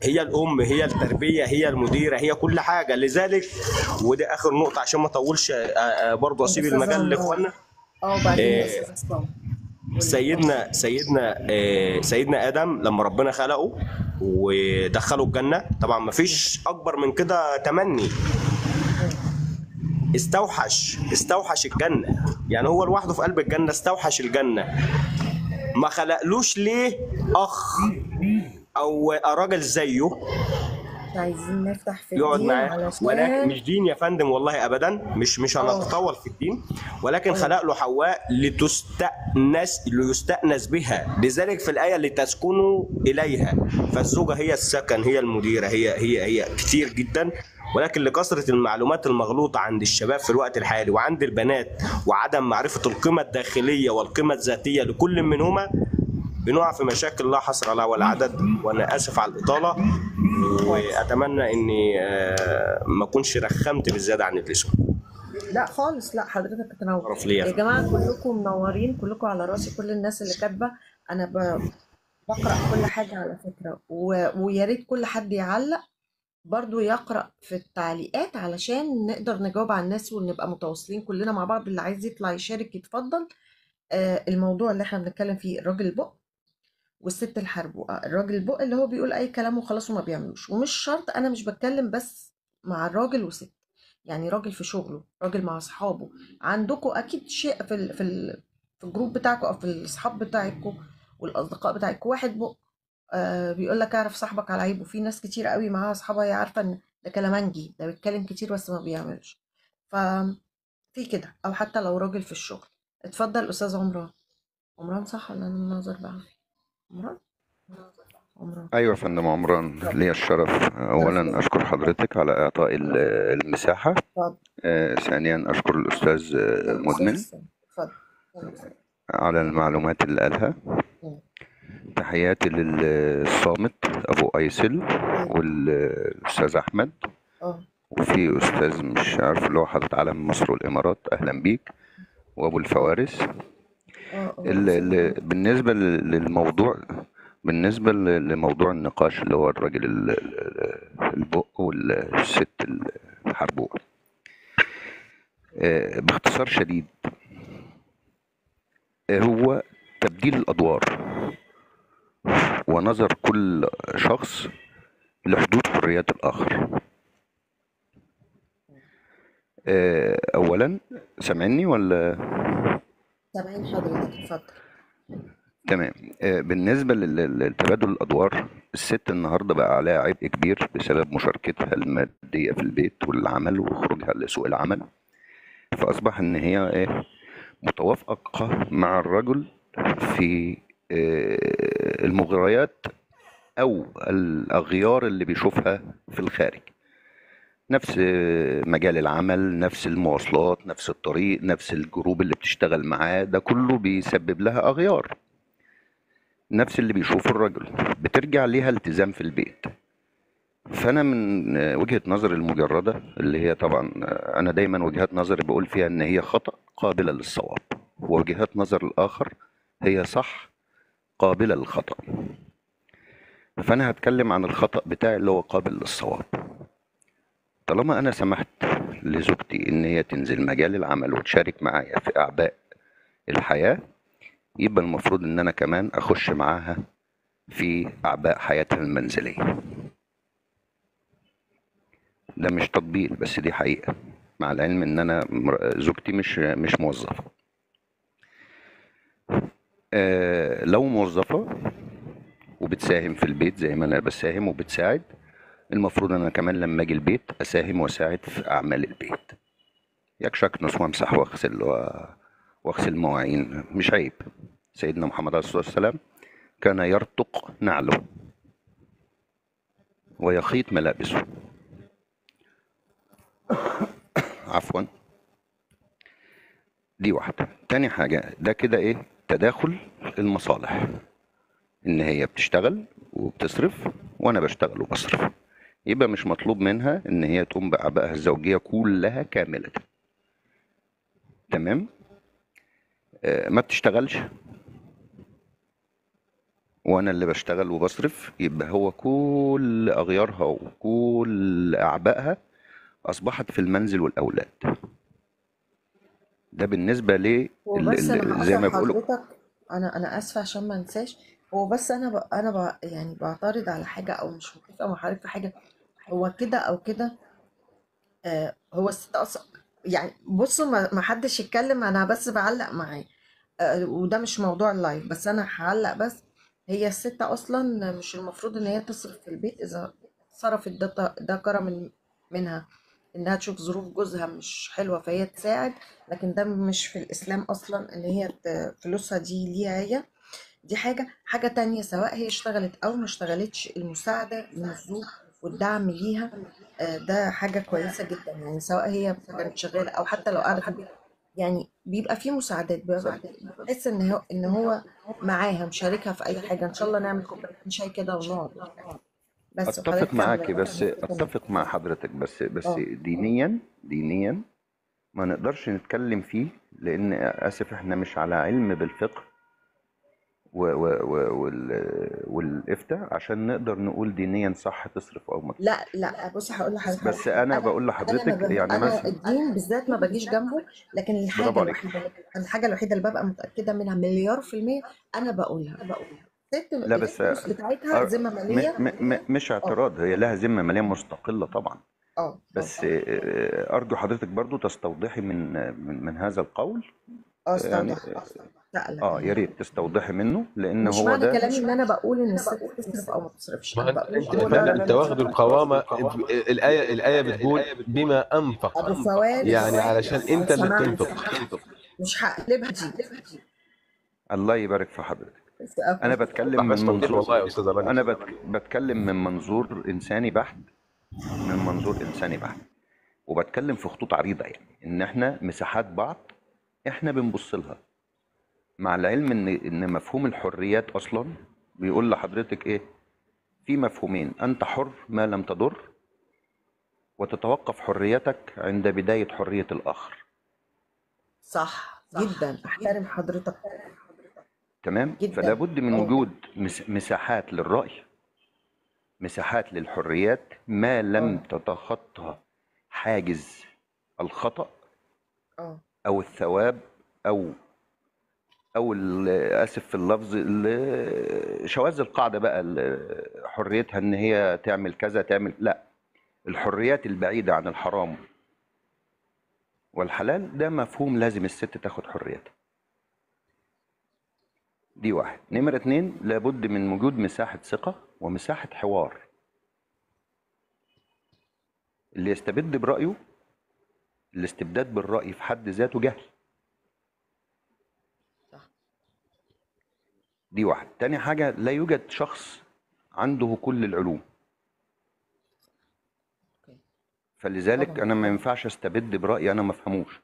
هي الام، هي التربية، هي المديرة، هي كل حاجة. لذلك وده اخر نقطة عشان ما اطولش برضه اسيب المجال لاخواننا. وبعدين سيدنا ادم لما ربنا خلقه ودخله الجنة، طبعا ما فيش اكبر من كده تمني، استوحش الجنة، يعني هو لوحده في قلب الجنة استوحش الجنة. ما خلقلوش ليه اخ او راجل زيه عايزين نفتح في يقعد معاه، ولكن مش دين يا فندم والله ابدا، مش هنتطول في الدين، ولكن خلق له حواء ليستأنس بها. لذلك في الايه لتسكنوا اليها، فالزوجه هي السكن، هي المديرة، هي هي هي كتير جدا. ولكن لكثرة المعلومات المغلوطة عند الشباب في الوقت الحالي وعند البنات، وعدم معرفة القيمة الداخلية والقيمة الذاتية لكل منهما، بنقع في مشاكل لا حصر لها ولا عدد. وانا اسف على الاطالة، واتمنى اني ما اكونش رخمت بالزيادة عن اللزوم. لا خالص، لا حضرتك تنور شرف ليا يا يا فندم. جماعة، كلكم منورين، كلكم على راسي، كل الناس اللي كاتبه. انا بقرا كل حاجة على فكرة، ويا ريت كل حد يعلق برضو يقرأ في التعليقات علشان نقدر نجاوب على الناس ونبقى متواصلين كلنا مع بعض. اللي عايز يطلع يشارك يتفضل. الموضوع اللي احنا بنتكلم فيه الراجل البق والست الحربوقة. الراجل البق اللي هو بيقول اي كلام وخلاص وما بيعملوش، ومش شرط، انا مش بتكلم بس مع الراجل وست، يعني راجل في شغله، راجل مع اصحابه. عندكم اكيد شيء في الجروب بتاعكم او في الاصحاب بتاعكم والاصدقاء بتاعكم، واحد بق بيقول لك اعرف صاحبك على عيبه. في ناس كتير قوي معاها اصحابها هي عارفه ان ده كلامنجي، ده بيتكلم كتير بس ما بيعملش. ففي كده، او حتى لو راجل في الشغل. اتفضل استاذ عمران. عمران صح ولا انا النظر بقى؟ عمران، عمران. ايوه يا فندم، عمران، اتفضل. ليا الشرف. شرف اولا ليا. اشكر حضرتك على اعطاء المساحة. اتفضل. ثانيا اشكر الاستاذ استاذ مدمن اتفضل. على المعلومات اللي قالها. تحياتي للصامت ابو ايسل والاستاذ احمد، وفي استاذ مش عارف اللي هو حاطط علم مصر والامارات، اهلا بيك، وابو الفوارس. بالنسبة للموضوع، بالنسبة لموضوع النقاش اللي هو الراجل البق والست الحربوقه، باختصار شديد هو تبديل الادوار ونظر كل شخص لحدود حريات الاخر. اولا سامعني ولا؟ سامعين حضرتك، اتفضل. تمام. بالنسبة لتبادل الأدوار، الست النهاردة بقى عليها عبء كبير بسبب مشاركتها المادية في البيت والعمل وخروجها لسوق العمل، فأصبح إن هي إيه متوافقة مع الرجل في المغريات أو الأغيار اللي بيشوفها في الخارج، نفس مجال العمل، نفس المواصلات، نفس الطريق، نفس الجروب اللي بتشتغل معاه، ده كله بيسبب لها أغيار. نفس اللي بيشوفه الرجل بترجع ليها التزام في البيت. فأنا من وجهة نظري المجردة، اللي هي طبعا أنا دايما وجهات نظري بقول فيها إن هي خطأ قابلة للصواب، ووجهات نظر الآخر هي صح قابلة للخطأ. فأنا هتكلم عن الخطأ بتاعي اللي هو قابل للصواب. طالما أنا سمحت لزوجتي إن هي تنزل مجال العمل وتشارك معايا في أعباء الحياة، يبقى المفروض إن أنا كمان أخش معاها في أعباء حياتها المنزلية. ده مش تطبيل، بس دي حقيقة، مع العلم إن أنا زوجتي مش موظفة. لو موظفة وبتساهم في البيت زي ما أنا بساهم وبتساعد، المفروض أنا كمان لما أجي البيت أساهم وأساعد في أعمال البيت، يكشكنس وأمسح وأغسل وأغسل مواعين، مش عيب. سيدنا محمد عليه الصلاة والسلام كان يرتق نعله ويخيط ملابسه. عفوا، دي واحدة. تاني حاجة، ده كده ايه تداخل المصالح، ان هي بتشتغل وبتصرف وانا بشتغل وبصرف، يبقى مش مطلوب منها ان هي تقوم بأعبائها الزوجية كلها كاملة. تمام. ما بتشتغلش وانا اللي بشتغل وبصرف، يبقى هو كل اغيارها وكل اعبائها اصبحت في المنزل والاولاد. ده بالنسبة ل هو بس انا زي هقطع ما بيقولوا. حضرتك، انا اسفه عشان ما انساش. هو بس انا يعني بعترض على حاجة او مش متفقه مع حضرتك في حاجة. هو كده او كده، هو الست اصلا يعني، بصوا ما حدش يتكلم، انا بس بعلق معاه، وده مش موضوع اللايف، بس انا هعلق بس. هي الست اصلا مش المفروض ان هي تصرف في البيت، اذا صرفت ده كرم منها، انها تشوف ظروف جوزها مش حلوة فهي تساعد، لكن ده مش في الاسلام اصلا ان هي فلوسها دي ليها هي. دي حاجة تانية، سواء هي اشتغلت او ما اشتغلتش، المساعدة من الزوج والدعم ليها ده حاجة كويسة جدا، يعني سواء هي كانت شغالة او حتى لو قاعدة في البيت، يعني بيبقى فيه مساعدات، بيبقى بحس ان هو معاها مشاركها في اي حاجة. ان شاء الله نعمل كوبايتين شاي كده ونقعد. بس اتفق وحضرتك معاكي، كمل. بس اتفق مع حضرتك، بس اه دينيا ما نقدرش نتكلم فيه، لان اسف احنا مش على علم بالفقه والافتاء عشان نقدر نقول دينيا صح تصرف او ما لا تصرفش. لا، بص هقول لحضرتك بس حاجة. انا انا بقول انا ما لحضرتك ب... يعني انا مثلا، الدين بالذات ما بجيش جنبه، لكن الحاجة برافو عليك. الوحيدة، الحاجة الوحيدة اللي ببقى متاكدة منها 1,000,000% انا بقولها. الست لا بس الفلوس بتاعتها ذمه ماليه. مش اه اعتراض، هي لها ذمه ماليه مستقلة طبعا، اه اه بس ارجو حضرتك برضو تستوضحي من هذا القول. اه يعني استوضح، سألك اه يا انا. ريت تستوضحي منه، لان مش هو معنى ده. كلامي ان انا بقول ان الست تصرف او ما تصرفش، ما انا انت بقول انت هو يا ده فندم، رأيي. انت واخد القوامة. الايه بتقول بما انفق، ابو فواز يعني علشان لو انت اللي سمحت بتنفق. مش هقلبها دي. الله يبارك في حضرتك. بس أهو. انا بتكلم بس من توضيح منظور، والله يا استاذ رانيا. انا بتكلم من منظور انساني بحت، من منظور انساني بحت، وبتكلم في خطوط عريضة، يعني ان احنا مساحات بعض احنا بنبص لها، مع العلم ان مفهوم الحريات اصلا بيقول لحضرتك ايه؟ في مفهومين: انت حر ما لم تضر، وتتوقف حريتك عند بداية حرية الاخر. صح جدا، احترم حضرتك تمام؟ جدا. فلا بد من اه وجود مساحات للرأي، مساحات للحريات ما لم اه تتخطى حاجز الخطأ اه او الثواب او اسف في اللفظ، شواذ القاعدة بقى، حريتها ان هي تعمل كذا تعمل، لا، الحريات البعيدة عن الحرام والحلال ده مفهوم لازم الست تاخد حريتها. دي واحد. نمرة اتنين، لابد من وجود مساحة ثقة ومساحة حوار. اللي يستبد برأيه، الاستبداد بالرأي في حد ذاته جهل. صح. دي واحد. تاني حاجة، لا يوجد شخص عنده كل العلوم، okay فلذلك طبعا. أنا ما ينفعش استبد برأي أنا ما افهموش.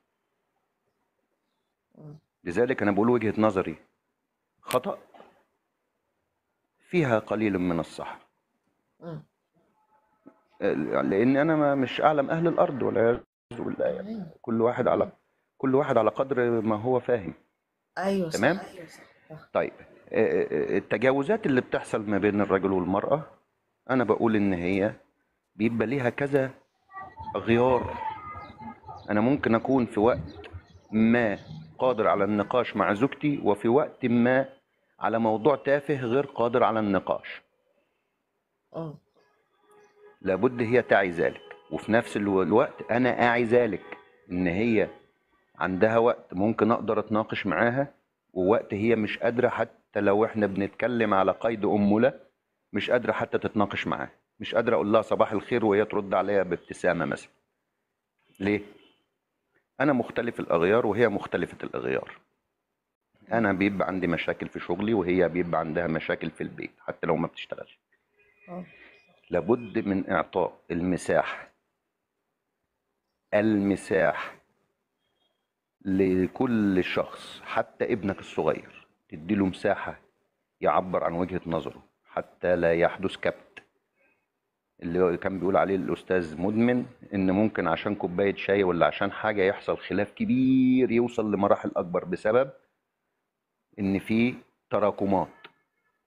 لذلك أنا بقول وجهة نظري خطأ فيها قليل من الصح، مم. لأن أنا مش أعلم أهل الأرض والعياذ بالله، يعني تمام. كل واحد على قدر ما هو فاهم. ايوه تمام؟ صح. صح. طيب، التجاوزات اللي بتحصل ما بين الرجل والمرأة، أنا بقول إن هي بيبقى ليها كذا غيار. أنا ممكن أكون في وقت ما قادر على النقاش مع زوجتي، وفي وقت ما على موضوع تافه غير قادر على النقاش. اه لابد هي تعي ذلك، وفي نفس الوقت أنا أعي ذلك، إن هي عندها وقت ممكن أقدر أتناقش معاها، ووقت هي مش قادرة، حتى لو إحنا بنتكلم على قيد أمولة مش قادرة حتى تتناقش معاها، مش قادرة أقول لها صباح الخير وهي ترد عليا بابتسامة مثلا. ليه؟ أنا مختلف الأغيار وهي مختلفة الأغيار. أنا بيبقى عندي مشاكل في شغلي وهي بيبقى عندها مشاكل في البيت حتى لو ما بتشتغلش. اه لابد من إعطاء المساحة، المساحة لكل شخص، حتى ابنك الصغير تديله مساحة يعبر عن وجهة نظره حتى لا يحدث كبت اللي كان بيقول عليه الأستاذ مدمن، إن ممكن عشان كوباية شاي ولا عشان حاجة يحصل خلاف كبير يوصل لمراحل أكبر بسبب إن في تراكمات.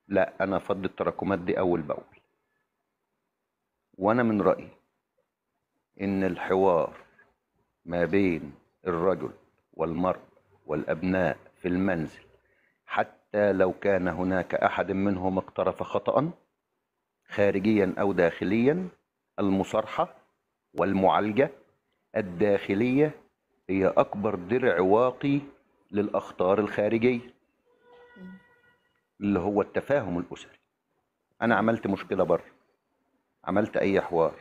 لا، أنا أفضي التراكمات دي أول بأول. وأنا من رأيي إن الحوار ما بين الرجل والمرء والأبناء في المنزل، حتى لو كان هناك أحد منهم اقترف خطأ خارجيا أو داخليا، المصارحة والمعالجة الداخلية هي أكبر درع واقي للأخطار الخارجية، اللي هو التفاهم الأسري. أنا عملت مشكلة بره، عملت أي حوار،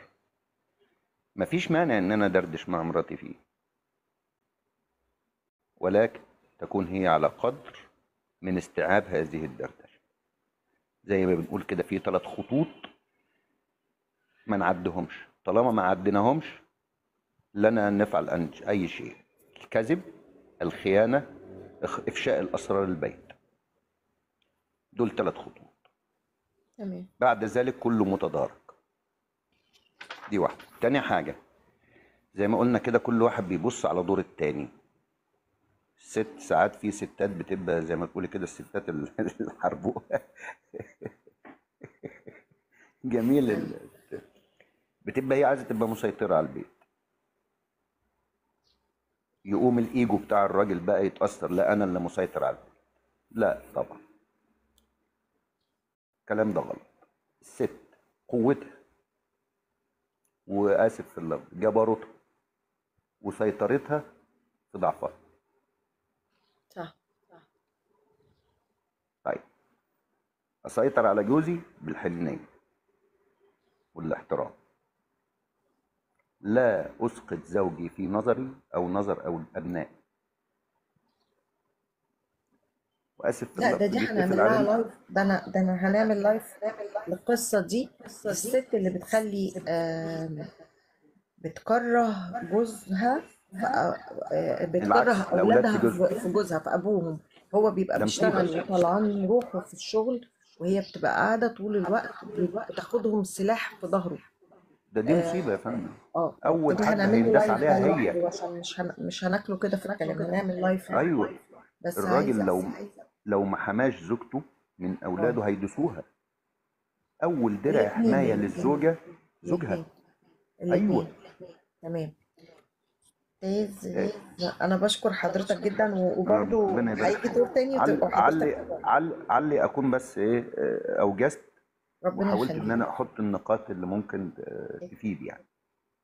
مفيش مانع إن أنا دردش مع مراتي فيه، ولكن تكون هي على قدر من استيعاب هذه الدردشة. زي ما بنقول كده، في 3 خطوط ما نعدهمش، طالما ما عديناهمش لنا أن نفعل أي شيء: الكذب، الخيانة، إفشاء الأسرار البيت. دول 3 خطوط. تمام. بعد ذلك كله متدارك. دي واحدة. تاني حاجة زي ما قلنا كده، كل واحد بيبص على دور التاني. الست ساعات في ستات بتبقى زي ما تقولي كده الستات الحربوقة جميل، بتبقى هي عايزة تبقى مسيطرة على البيت. يقوم الإيجو بتاع الراجل بقى يتأثر، لا أنا اللي مسيطر على البيت. لا طبعا الكلام ده غلط. الست قوتها، وآسف في اللفظ، جبروتها وسيطرتها في ضعفها. صح. طيب أسيطر على جوزي بالحنية والاحترام. لا أسقط زوجي في نظري أو نظر أو أبنائي. وآسف في لا ده اللفظ، دي بيتقفل هنعمل لها علينا. live. ده انا هنعمل live للقصة دي. الست اللي بتخلي بتكره جوزها، بتكره العكس، الأولاد اولادها في جوزها. في جوزها، في ابوهم. هو بيبقى ده مصيبة. بيشتغل وطلعان روحه في الشغل، وهي بتبقى قاعدة طول الوقت بتاخدهم سلاح في ظهره. ده دي مصيبة يا فندم. أول ده حد هنعمل له هينداس live ده عليها هي. لوحده، عشان مش هناكله كده في الكلام. هنعمل live. أيوه. بس الراجل عايزه لو ما حماش زوجته من أولاده هيدسوها. أول درع الاثنين حماية للزوجة زوجها. الاثنين. أيوه. تمام. انا بشكر حضرتك جدا، وبرضو ربنا يبارك هيجي فيك. دور تاني وتبقى حضرتك علي اكون بس ايه، اوجزت ربنا وحاولت ان يخليك. انا احط النقاط اللي ممكن تفيد يعني.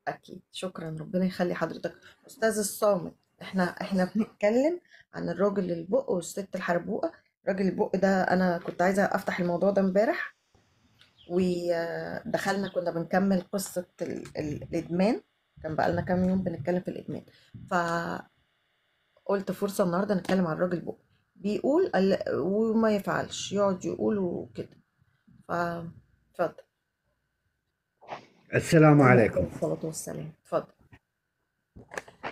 اكيد، شكرا، ربنا يخلي حضرتك. استاذ الصامت، احنا بنتكلم عن الراجل البق والست الحربوقه. الراجل البق ده انا كنت عايزه افتح الموضوع ده امبارح، ودخلنا كنا بنكمل قصة الادمان، كان بقالنا كام يوم بنتكلم في الادمان، فقلت فرصة النهارده نتكلم عن الراجل بق بيقول وما يفعلش، يقعد يقول وكده. فاتفضل. السلام عليكم. الصلاة والسلام. اتفضل.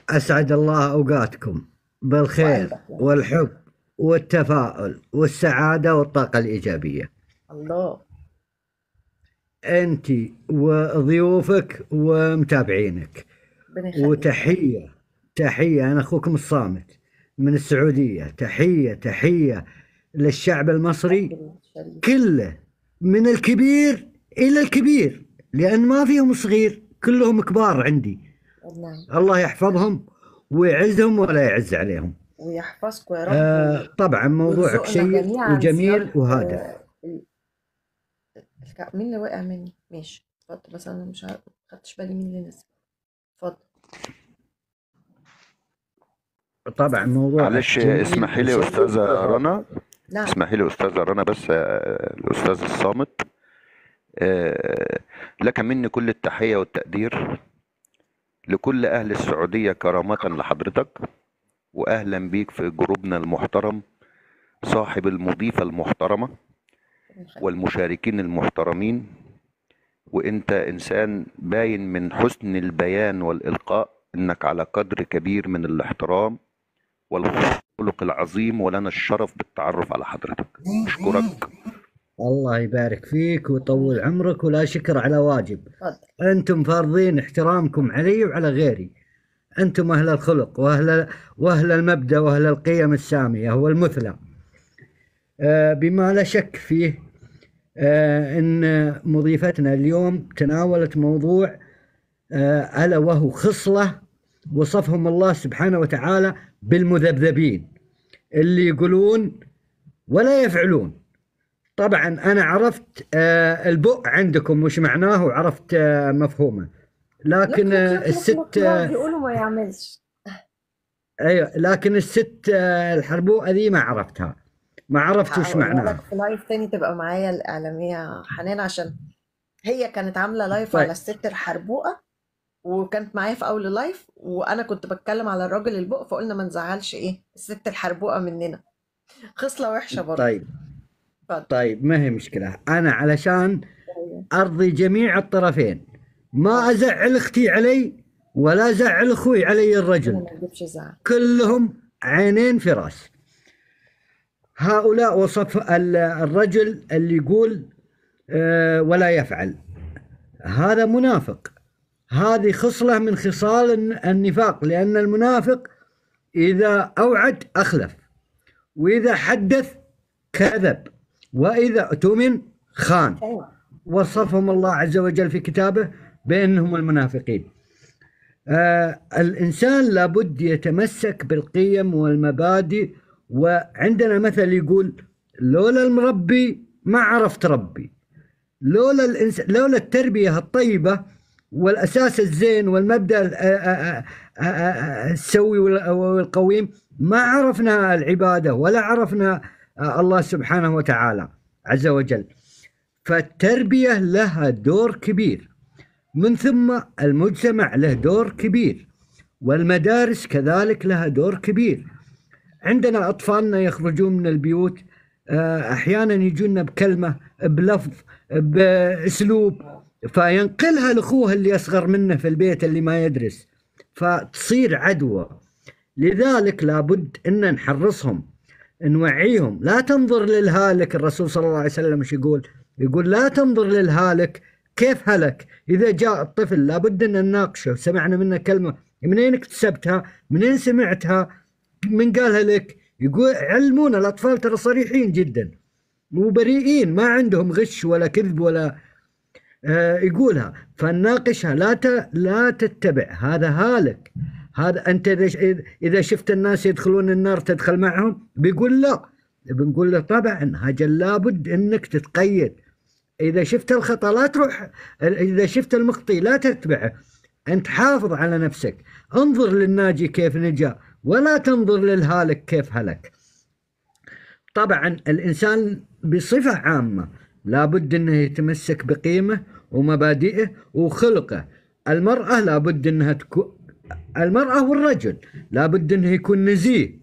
أسعد الله أوقاتكم بالخير وقلبك يا رب. والحب والتفاؤل والسعادة والطاقة الإيجابية. الله. أنت وضيوفك ومتابعينك. ربنا يخليك. وتحية تحية، أنا أخوكم الصامت من السعودية. تحية تحية للشعب المصري كله، من الكبير إلى الكبير، لأن ما فيهم صغير، كلهم كبار عندي. نعم. الله يحفظهم ويعزهم ولا يعز عليهم. ويحفظكم يا رب طبعا موضوعك ويرزقنا شيق جميعا وجميل زيارة. وهادف. مين اللي وقع مني؟ ماشي اتفضل، بس انا مش عارف، ما خدتش بالي مين اللي نزل. اتفضل. طبعا موضوعك معلش جميل اسمحي لي وشيق استاذه وهادف. رنا. نعم. اسمحي لي استاذه رنا، بس الاستاذ الصامت، لك مني كل التحية والتقدير لكل اهل السعودية كرامة لحضرتك، واهلا بيك في جروبنا المحترم، صاحب المضيفة المحترمة والمشاركين المحترمين. وانت انسان باين من حسن البيان والالقاء انك على قدر كبير من الاحترام والخلق العظيم، ولنا الشرف بالتعرف على حضرتك. اشكرك. الله يبارك فيك ويطول عمرك، ولا شكر على واجب. اتفضل. انتم فارضين احترامكم علي وعلى غيري. انتم اهل الخلق واهل المبدأ واهل القيم السامية والمثلى. بما لا شك فيه ان مضيفتنا اليوم تناولت موضوع الا وهو خصلة وصفهم الله سبحانه وتعالى بالمذبذبين، اللي يقولون ولا يفعلون. طبعا انا عرفت البؤ عندكم وش معناه، وعرفت مفهومه، لكن لك لك لك لك الست يقعد يقولوا ما يعملش. ايوه، لكن الست الحربوقه ذي ما عرفتها، ما عرفت وش هقولها لك معناها. في live تاني تبقى معايا الإعلامية حنان، عشان هي كانت عاملة live على طيب الست الحربوقة، وكانت معايا في أول live، وأنا كنت بتكلم على الراجل البق، فقلنا ما نزعلش إيه الست الحربوقة مننا، خصلة وحشة برضه. طيب اتفضل. طيب، ما هي مشكلة. أنا علشان أيوه. أرضي جميع الطرفين، ما أزعل أختي علي ولا أزعل أخوي علي أنا الرجل، ما أجيبش زعل. كلهم عينين في راس. هؤلاء وصف الرجل اللي يقول ولا يفعل، هذا منافق. هذه خصلة من خصال النفاق، لأن المنافق إذا أوعد أخلف، وإذا حدث كذب، وإذا اؤتمن خان. وصفهم الله عز وجل في كتابه بأنهم المنافقين. الإنسان لابد يتمسك بالقيم والمبادئ. وعندنا مثل يقول لولا المربي ما عرفت ربي. لولا التربية الطيبة والأساس الزين والمبدأ السوي والقويم ما عرفنا العبادة ولا عرفنا الله سبحانه وتعالى عز وجل. فالتربية لها دور كبير، من ثم المجتمع له دور كبير، والمدارس كذلك لها دور كبير. عندنا أطفالنا يخرجون من البيوت، أحيانا يجونا بكلمة، بلفظ، بأسلوب، فينقلها لأخوه اللي أصغر منه في البيت اللي ما يدرس، فتصير عدوى. لذلك لابد أن نحرصهم، نوعيهم. لا تنظر للهالك. الرسول صلى الله عليه وسلم ايش يقول؟ يقول لا تنظر للهالك كيف هلك. إذا جاء الطفل لابد أن نناقشه. سمعنا منه كلمة، منين اكتسبتها؟ منين سمعتها؟ من قالها لك؟ يقول علمونا. الأطفال ترى صريحين جدا وبريئين، ما عندهم غش ولا كذب ولا يقولها، فنناقشها. لا تتبع هذا هالك. هذا أنت إذا شفت الناس يدخلون النار تدخل معهم؟ بيقول لا. بنقول له طبعا هجل لابد أنك تتقيد. إذا شفت الخطأ لا تروح، إذا شفت المخطئ لا تتبعه، أنت حافظ على نفسك. انظر للناجي كيف نجا، ولا تنظر للهالك كيف هلك. طبعا الإنسان بصفة عامة لابد أنه يتمسك بقيمه ومبادئه وخلقه. المرأة لابد أنها تكون، المرأة والرجل لابد أنه يكون نزيه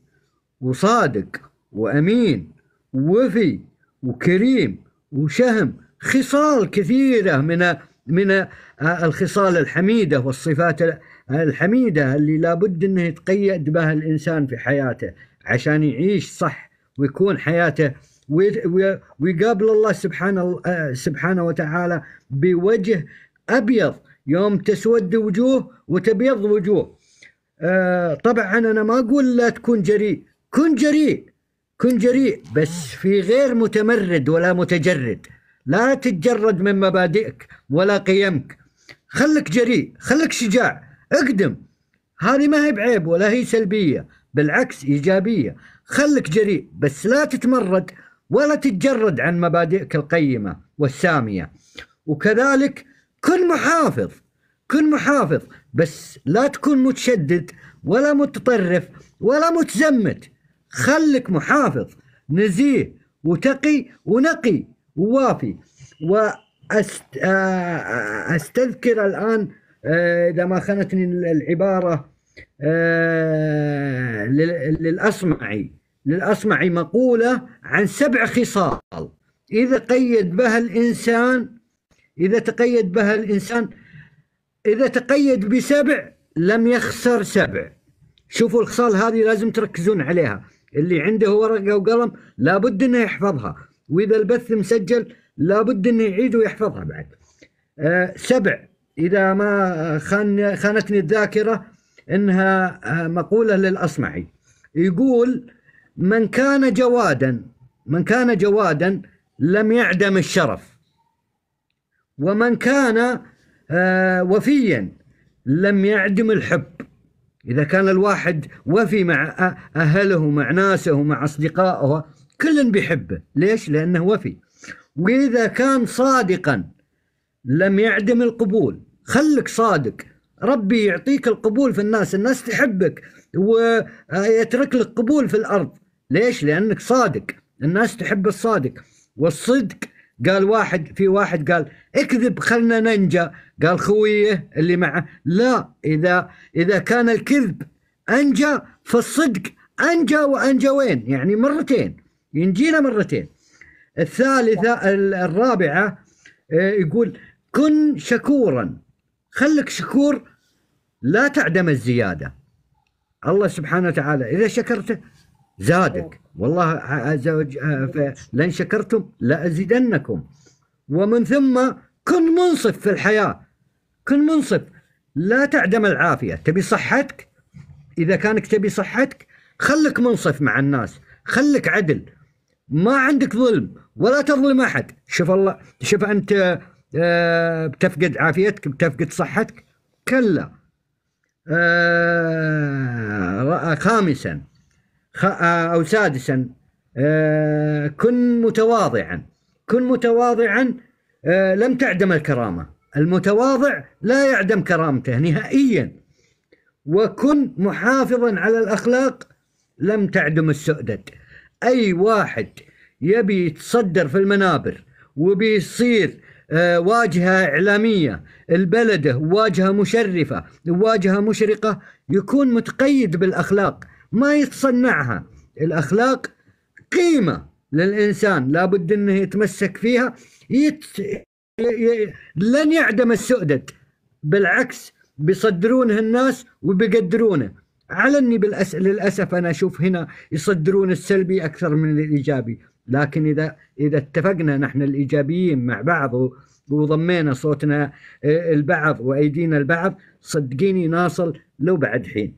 وصادق وأمين ووفي وكريم وشهم. خصال كثيرة من الخصال الحميدة والصفات الحميدة اللي لابد أنه يتقيد بها الإنسان في حياته عشان يعيش صح ويكون حياته ويقابل الله سبحانه وتعالى بوجه أبيض، يوم تسود وجوه وتبيض وجوه. طبعا أنا ما أقول لا تكون جريء، كن جريء، كن جريء، بس في غير متمرد ولا متجرد. لا تتجرد من مبادئك ولا قيمك، خلك جريء، خلك شجاع، اقدم. هذه ما هي بعيب ولا هي سلبية، بالعكس إيجابية. خلك جريء بس لا تتمرد ولا تتجرد عن مبادئك القيمة والسامية. وكذلك كن محافظ، كن محافظ بس لا تكون متشدد ولا متطرف ولا متزمت. خلك محافظ، نزيه وتقي ونقي ووافي. وأستذكر الآن إذا ما خانتني العبارة للأصمعي مقولة عن 7 خصال إذا قيد بها الإنسان، إذا تقيد بها الإنسان، إذا تقيد ب7 لم يخسر 7. شوفوا الخصال هذه لازم تركزون عليها. اللي عنده ورقة وقلم لابد أنه يحفظها، وإذا البث مسجل لابد أنه يعيد ويحفظها بعد. 7 إذا ما خانتني الذاكرة إنها مقولة للأصمعي، يقول من كان جوادا، من كان جوادا لم يعدم الشرف، ومن كان وفيا لم يعدم الحب. إذا كان الواحد وفي مع أهله ومع ناسه ومع أصدقائه كل بيحبه، ليش؟ لأنه وفي. وإذا كان صادقا لم يعدم القبول. خلك صادق، ربي يعطيك القبول في الناس، الناس تحبك ويترك لك قبول في الأرض. ليش؟ لأنك صادق، الناس تحب الصادق. والصدق قال واحد، في واحد قال اكذب خلنا ننجا، قال خويه اللي معه لا، إذا كان الكذب أنجى فالصدق أنجى، وأنجى وين؟ يعني مرتين، ينجينا مرتين. الثالثة الرابعة يقول كن شكورا، خلك شكور لا تعدم الزيادة. الله سبحانه وتعالى إذا شكرته زادك، والله عز وجل لن شكرتم لأزيدنكم. ومن ثم كن منصف في الحياة، كن منصف، لا تعدم العافية. تبي صحتك؟ إذا كانك تبي صحتك خلك منصف مع الناس، خلك عدل، ما عندك ظلم ولا تظلم أحد. شوف الله، شوف أنت بتفقد عافيتك، بتفقد صحتك. كلا. خامسا أو سادسا، كن متواضعا، كن متواضعا، لم تعدم الكرامة. المتواضع لا يعدم كرامته نهائيا. وكن محافظا على الأخلاق، لم تعدم السؤدد. أي واحد يبي يتصدر في المنابر وبيصير واجهة إعلامية البلده، واجهة مشرفة، واجهة مشرقة، يكون متقيد بالأخلاق، ما يتصنعها. الأخلاق قيمة للإنسان، لابد أنه يتمسك فيها. لن يعدم السؤدد، بالعكس بيصدرونه الناس وبيقدرونه. على أني للأسف أنا أشوف هنا يصدرون السلبي أكثر من الإيجابي، لكن إذا اتفقنا نحن الإيجابيين مع بعض وضمينا صوتنا البعض وأيدينا البعض، صدقيني ناصل لو بعد حين.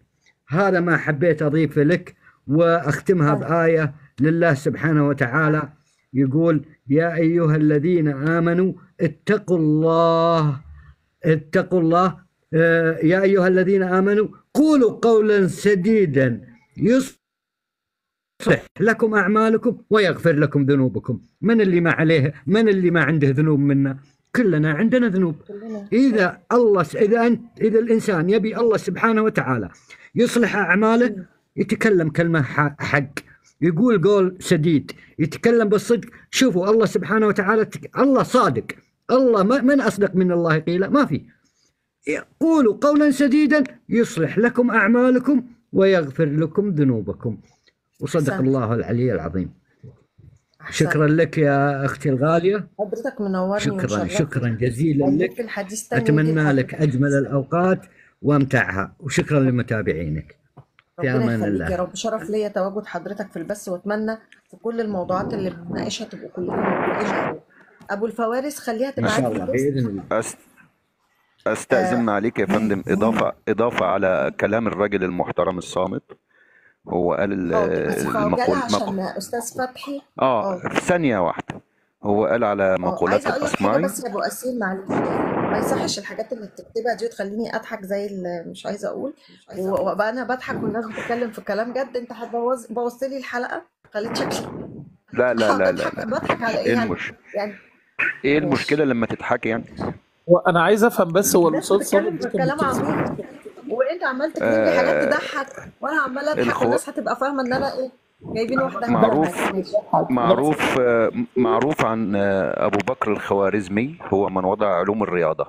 هذا ما حبيت أضيفه لك، وأختمها بآية لله سبحانه وتعالى يقول: يا أيها الذين آمنوا اتقوا الله، اتقوا الله، يا أيها الذين آمنوا قولوا قولا سديدا يصلح لكم أعمالكم ويغفر لكم ذنوبكم. من اللي ما عليه، من اللي ما عنده ذنوب منا؟ كلنا عندنا ذنوب. إذا الله، إذا أنت، إذا الإنسان يبي الله سبحانه وتعالى يصلح أعماله، يتكلم كلمة حق، يقول قول سديد، يتكلم بالصدق. شوفوا الله سبحانه وتعالى، الله صادق، الله من أصدق من الله قيل؟ ما في. قولوا قولا سديدا يصلح لكم أعمالكم ويغفر لكم ذنوبكم. وصدق أحسنت. الله العلي العظيم. أحسنت. شكرا لك يا أختي الغالية، حضرتك منورني شكرا ومشرفني. شكرا جزيلا هنجيب لك، في الحديث تاني ونجيب أتمنى لك حضرتك. أجمل الأوقات وأمتعها، وشكرا لمتابعينك. في ربنا أمان يخليك يا الله. رب، شرف ليا تواجد حضرتك في البث، واتمنى في كل الموضوعات اللي بنناقشها تبقوا كلكم موجودين. ابو الفوارس خليها إن شاء تبعت لي الله بوست. بإذن الله. استأذن آه معليك يا فندم، إضافة على كلام الراجل المحترم الصامت. هو قال حاضر، بس في عجالة المقول عشان استاذ فتحي. في ثانية واحدة. هو قال على مقولات عايزه اقول لك حاجة الأصمعي. بس يا ابو اسير، معلش، يعني ما يصحش الحاجات اللي بتكتبها دي وتخليني اضحك زي اللي مش عايزه اقول، وابقى انا بضحك والناس بتتكلم في كلام جد. انت هتبوظ، بوظت لي الحلقة، خليت شكلي لا لا لا لا بضحك لا، بضحك على ايه ايه يعني؟ المش يعني ايه ماشي. المشكلة لما تضحكي يعني؟ انا عايز افهم بس، هو الناس الاستاذ بتتكلم صامت ده في كان كلام بيتكلم؟ عميق وانت عمال تكتب لي حاجات آه تضحك وانا عماله اضحك، والناس هتبقى فاهمه ان انا ايه، جايبين واحدة هبلة معاك. معروف ماشي. معروف معروف عن ابو بكر الخوارزمي، هو من وضع علوم الرياضة.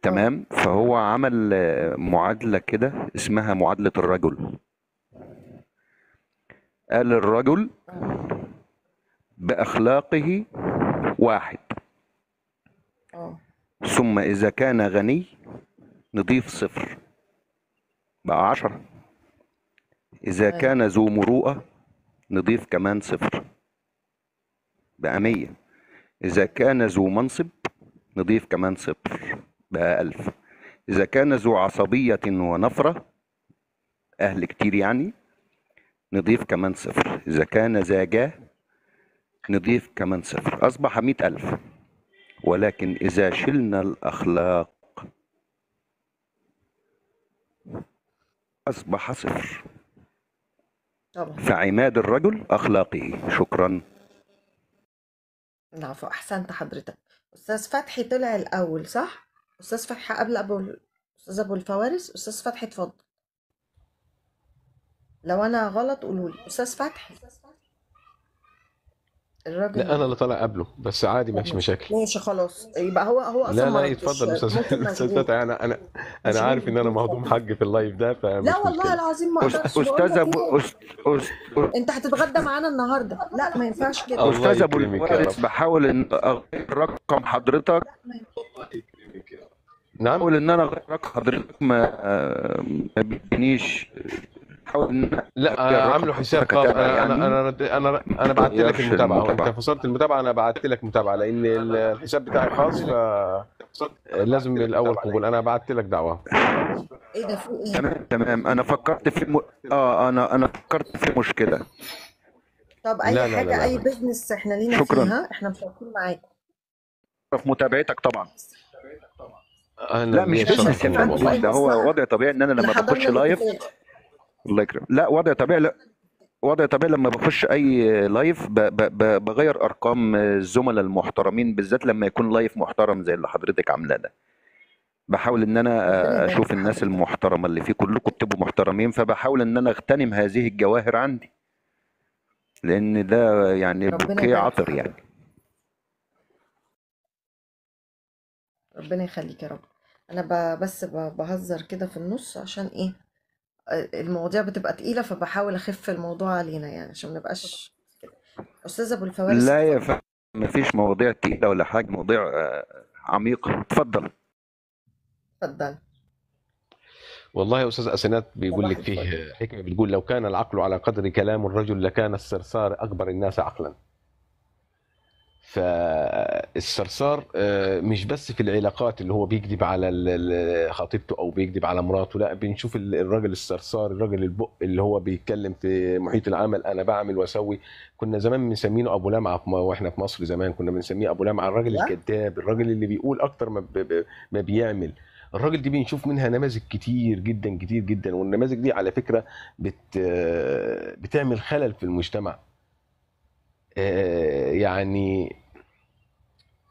تمام، فهو عمل معادلة كده اسمها معادلة الرجل. قال الرجل بأخلاقه واحد، ثم إذا كان غني نضيف صفر بقى 10، إذا كان ذو مروءة نضيف كمان صفر بقى 100، إذا كان ذو منصب نضيف كمان صفر بقى 1000، إذا كان ذو عصبية ونفرة أهل كتير يعني نضيف كمان صفر، إذا كان ذا جاه نضيف كمان صفر، أصبح 100,000. ولكن إذا شلنا الأخلاق أصبح صفر. طبعا. فعماد الرجل أخلاقه. شكرا. العفو، احسنت حضرتك. استاذ فتحي طلع الاول صح؟ استاذ فتحي قبل استاذ ابو الفوارس. استاذ فتحي اتفضل، لو انا غلط قولوا لي. استاذ فتحي الراجل. لا انا اللي طالع قبله، بس عادي مفيش مشاكل. ماشي خلاص، يبقى هو اصلا لا ما لا ردش، يتفضل استاذ ممكن استاذ مشغول. فتحي. انا انا انا مشغول عارف ان انا مهضوم حق في اللايف ده، فمش لا والله مشكلة. العظيم ما اقدرش. بقول استاذ لك ابو ايه، أست... انت هتتغدى معانا النهارده؟ لا ما ينفعش كده. الله استاذ ابو يكرمك يا الفوارس، رب. بحاول ان اغير رقم حضرتك. الله يكرمك يا رب. نعم. حاول ان انا اغير رقم حضرتك ما بيدينيش. حاول ان انا لا اغير رقم عامله حساب حضرتك خاص. اتابع انا يعني، انا انا انا ما انا بعت لك تغيرش المتابعة، انت المتابعة. فصلت المتابعة، انا بعت لك متابعه لان الحساب بتاعي خاص، فلازم الاول قبول. انا بعت لك دعوه. ايه ده، في ايه؟ تمام تمام. انا فكرت في انا فكرت في مشكلة. طب اي لا لا لا حاجة، لا اي business احنا لينا شكرا فيها، احنا مشاركين معاكم. في متابعتك طبعا. انا لا مش ليا الشرف business يا والله. فندم، عندكم اي ده هو مصلحة؟ وضع طبيعي ان انا احنا لما بخش حضرنا live. الاتفاق. الله يكرمك. لا وضع طبيعي، لا وضع طبيعي لما بخش اي live بغير ارقام الزملاء المحترمين، بالذات لما يكون live محترم زي اللي حضرتك عاملاه ده. بحاول ان انا ربنا يبارك اشوف في الناس حضرتك، المحترمة اللي فيه، كلكم بتبقوا محترمين، فبحاول ان انا اغتنم هذه الجواهر عندي، لان ده يعني ربنا بوكيه يبارك في عطر يعني. حضرتك، ربنا يخليك يا رب. انا بس بهزر كده في النص عشان ايه، المواضيع بتبقى تقيلة، فبحاول اخف الموضوع علينا يعني عشان ما نبقاش كده. استاذ ابو الفوارس لا يا اتفضل. فندم، مفيش مواضيع تقيلة ولا حاجة، مواضيع عميقة. اتفضل. اتفضل. والله يا استاذ اسنات بيقول صباح لك الفل. فيه حكمه، بتقول لو كان العقل على قدر كلام الرجل لكان الصرصار اكبر الناس عقلا. فالصرصار مش بس في العلاقات اللي هو بيكذب على خطيبته او بيكذب على مراته، لا بنشوف الراجل الصرصار، الراجل البق اللي هو بيتكلم في محيط العمل، انا بعمل واسوي. كنا زمان بنسمينه ابو لمعة، واحنا في مصر زمان كنا بنسميه ابو لمعة، الراجل ايوه الكذاب، الراجل اللي بيقول اكتر ما بيعمل. الراجل دي بنشوف منها نماذج كتير جدا كتير جدا، والنماذج دي على فكرة بتعمل خلل في المجتمع. يعني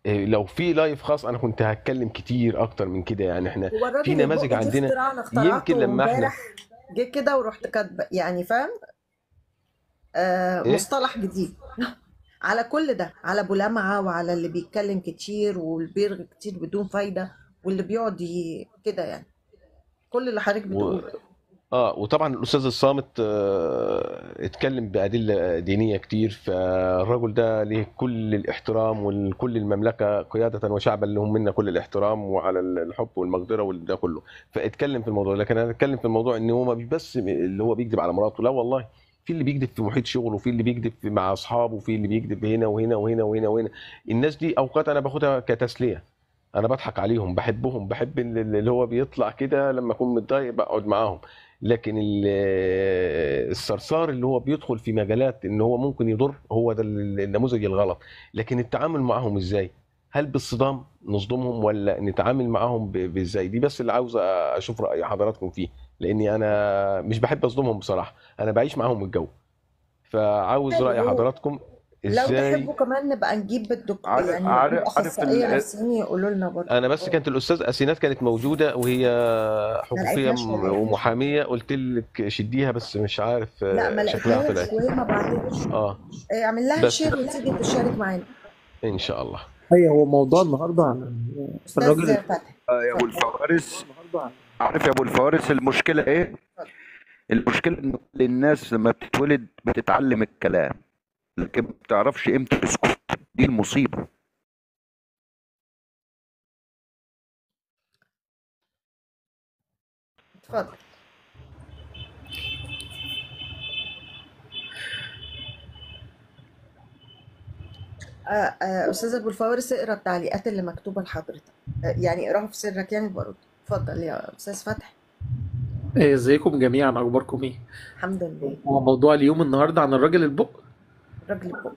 لو في live خاص انا كنت هتكلم كتير اكتر من كده. يعني احنا هو في الراجل نماذج البق دي عندنا اختراع انا يمكن اخترعته لما احنا امبارح، جه كده ورحت كاتبه يعني، فاهم؟ ايه مصطلح جديد على كل ده، على ابو لمعة وعلى اللي بيتكلم كتير واللي بيرغي كتير بدون فايده واللي بيقعد كده يعني، كل اللي حضرتك و... بتقوله. وطبعا الاستاذ الصامت اتكلم بادلة دينية كتير، فالرجل ده ليه كل الاحترام، وكل المملكة قيادة وشعبا لهم منا كل الاحترام وعلى الحب والمقدره وده كله. فاتكلم في الموضوع، لكن انا اتكلم في الموضوع ان هو مش بس اللي هو بيكذب على مراته، لا والله، في اللي بيكذب في محيط شغله، وفي اللي بيكذب مع اصحابه، وفي اللي بيكذب هنا وهنا وهنا وهنا وهنا. الناس دي اوقات انا باخدها كتسليه، انا بضحك عليهم، بحبهم، بحب اللي هو بيطلع كده لما اكون متضايق بقعد معاهم. لكن الصرصار اللي هو بيدخل في مجالات ان هو ممكن يضر، هو ده النموذج الغلط. لكن التعامل معاهم ازاي؟ هل بالصدام نصدمهم ولا نتعامل معاهم بازاي؟ دي بس اللي عاوز اشوف رأي حضراتكم فيه، لاني انا مش بحب اصدمهم بصراحة، انا بعيش معاهم الجو. فعاوز حلو. رأي حضراتكم لو ازاي. تحبوا كمان نبقى نجيب الدكتور، عارف يعني عارف نجيب عارف اخصائية نفسيين يقولوا لنا برضه. انا بس كانت الاستاذ اسينات كانت موجودة وهي ما حقوقيه لقيتهاش والله. ومحاميه، قلت لك شديها بس مش عارف لا ما شكلها لقيتهاش طلعت. وهي ما بعتتش. اعمل لها بس share وتيجي تشارك معانا. ان شاء الله. هي هو موضوع النهارده عن استاذ الراجل فتحي يا ابو اتفضل. الفوارس، عارف يا ابو الفوارس المشكلة ايه؟ المشكلة ان كل الناس لما بتتولد بتتعلم الكلام، لكن ما بتعرفش امتى تسكت. دي المصيبة. اتفضل. استاذ ابو الفوارس اقرا التعليقات اللي مكتوبة لحضرتك، يعني اقراها في سرك يعني برضه. اتفضل يا استاذ فتحي. ازيكم جميعا، اخباركم ايه؟ الحمد لله. هو موضوع اليوم النهارده عن الراجل البق الراجل البق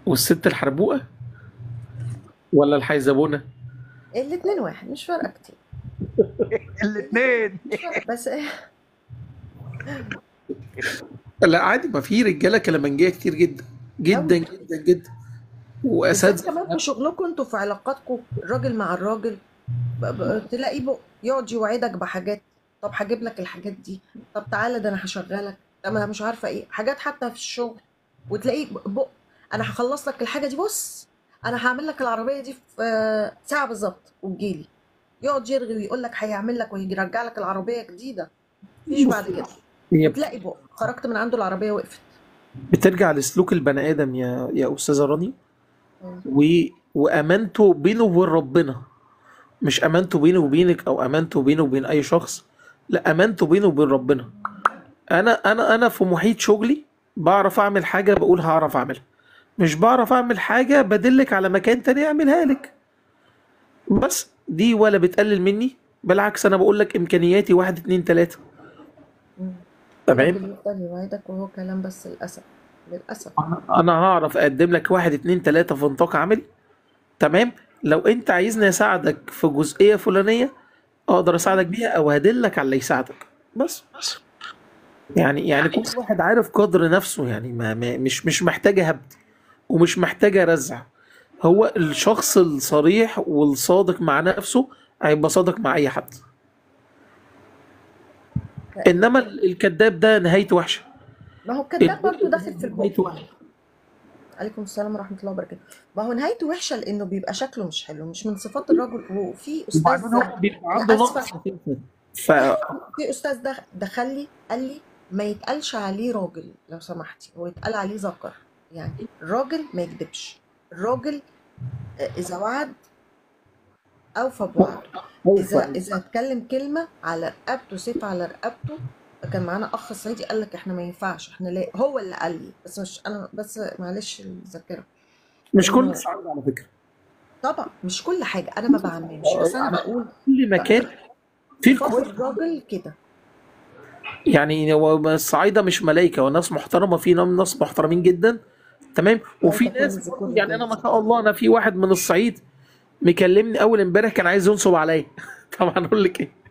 والست الحربوقه ولا الحيزبونه؟ الاتنين واحد، مش فارقه كتير. الاثنين مش فارقه بس ايه. لا عادي، ما في رجاله كلامنجيه كتير جدا جدا أوي. جدا جدا، بالذات واساتذه. كمان في شغلكم انتوا، في علاقاتكم الراجل مع الراجل، تلاقيه بق يقعد يوعدك بحاجات، طب هجيب لك الحاجات دي، طب تعالى ده انا هشغلك، طب انا مش عارفه ايه، حاجات حتى في الشغل، وتلاقيه بق انا هخلص لك الحاجة دي، بص انا هعمل لك العربية دي في ساعة بالظبط وتجيلي، يقعد يرغي ويقول لك هيعمل لك ويرجع لك العربية جديدة، مفيش بعد كده، هي وتلاقي بق خرجت من عنده العربية وقفت. بترجع لسلوك البني ادم يا استاذه راني، و... وامانته بينه وبين ربنا، مش امانته بيني وبينك او امانته بينه وبين اي شخص، لا، امانته بينه وبين ربنا. انا في محيط شغلي بعرف اعمل حاجة بقول هعرف اعملها، مش بعرف اعمل حاجة بدلك على مكان تاني اعملها لك. بس دي ولا بتقلل مني، بالعكس انا بقول لك امكانياتي 1 2 3. تمام. الراجل يفضل يوعدك وهو كلام، بس للاسف للاسف انا هعرف اقدم لك 1 2 3 في نطاق عملي. تمام. لو انت عايزني اساعدك في جزئية فلانيه اقدر اساعدك بيها او هدلك على اللي يساعدك. بس يعني كل واحد عارف قدر نفسه، يعني ما مش محتاجه هبد ومش محتاجه رزع. هو الشخص الصريح والصادق مع نفسه هيبقى صادق مع اي حد، انما الكذاب ده نهايته وحشة. ما هو الكذاب برضه داخل في نهايته البق. وحشة. عليكم السلام ورحمة الله وبركاته. ما هو نهايته وحشة لأنه بيبقى شكله مش حلو، مش من صفات الرجل. وفي أستاذ، وبعدين هو بيبقى أنا عنده نقص آسفة، اساسا. في أستاذ دخل لي قال لي ما يتقالش عليه راجل لو سمحتي، هو يتقال عليه ذكر. يعني الراجل ما يكذبش، الراجل إذا وعد أوفى بوعده، إذا اتكلم كلمة على رقبته، سيف على رقبته. كان معانا أخ صعيدي قال لك إحنا ما ينفعش، إحنا لا، هو اللي قال لي، بس مش أنا، بس معلش الذاكرة. مش كل إنه الصعيد على فكرة، طبعا مش كل حاجة، أنا ما بعممش، بس أنا بقول كل مكان في صفات الكويس. الراجل كده. يعني هو الصعايده مش ملائكة، وناس محترمه، في ناس محترمين جدا. تمام. لا وفي تكون ناس ذكور يعني انا ما الجنس. شاء الله، انا في واحد من الصعيد مكلمني اول امبارح كان عايز ينصب عليا. طبعا اقول لك ايه،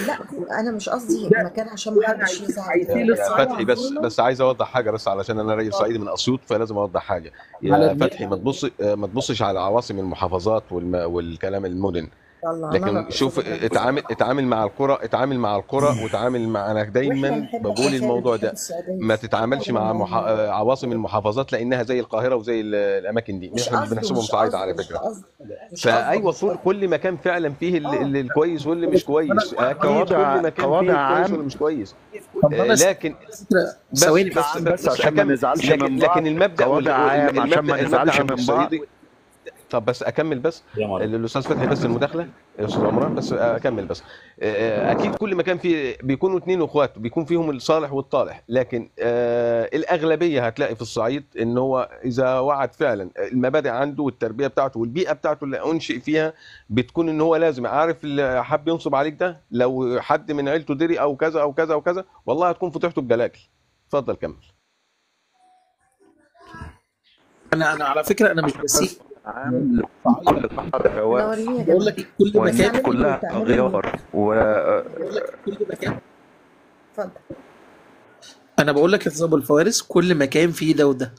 لا أنا مش قصدي ده مكان عشان ما يعني حدش عايزين يزعل. عايزين يا للصعيد فتحي، بس عايز اوضح حاجة، بس علشان انا راجل صعيدي من اسيوط فلازم اوضح حاجة. على يا دماغي. فتحي، ما تبصش على عواصم المحافظات والكلام المدن، طلعنا لكن لك شوف أستاذ اتعامل مع القرى، اتعامل مع القرى، وتعامل مع، انا واحنا دايما نحب بقول خالد، الموضوع نحب ده، السعودية. ما تتعاملش مع عواصم المحافظات لانها زي القاهرة وزي الاماكن دي، مش احنا مش قصده، بنحسبهم مش صعايده على قصده، مش فكرة. قصده، مش قصده، فايوه، مش قصده. كل مكان فعلا فيه اللي الكويس واللي مش كويس. اكيد كل كوضع مكان فيه كوضع الكويس عام واللي مش كويس. طب انا لكن بس ثواني بس عام، بس بس عشان ما اكمل. نزعلش لكن من بعض. لكن المبدا كوضع عام عشان ما المبدا نزعلش عند من بعض. الصعيدي. طب بس اكمل بس الاستاذ فتحي، بس المداخلة الاستاذ عمران، بس اكمل بس. اكيد كل مكان فيه بيكونوا 2 اخوات بيكون فيهم الصالح والطالح، لكن الاغلبية هتلاقي في الصعيد ان هو اذا وعد فعلا المبادئ عنده والتربية بتاعته والبيئة بتاعته اللي انشئ فيها بتكون ان هو لازم عارف اللي حب ينصب عليك ده لو حد من عيلته دري او كذا او كذا او كذا، والله هتكون فضيحته بجلاجل. اتفضل كمل. انا على فكرة انا مش بسيء عام لكل الحوادث نوريني يا بقول جماعة. لك كل والناس مكان، كلها غيار و بقول لك كل مكان. اتفضل. انا بقول لك يا استاذ ابو الفوارس، كل مكان فيه ده وده.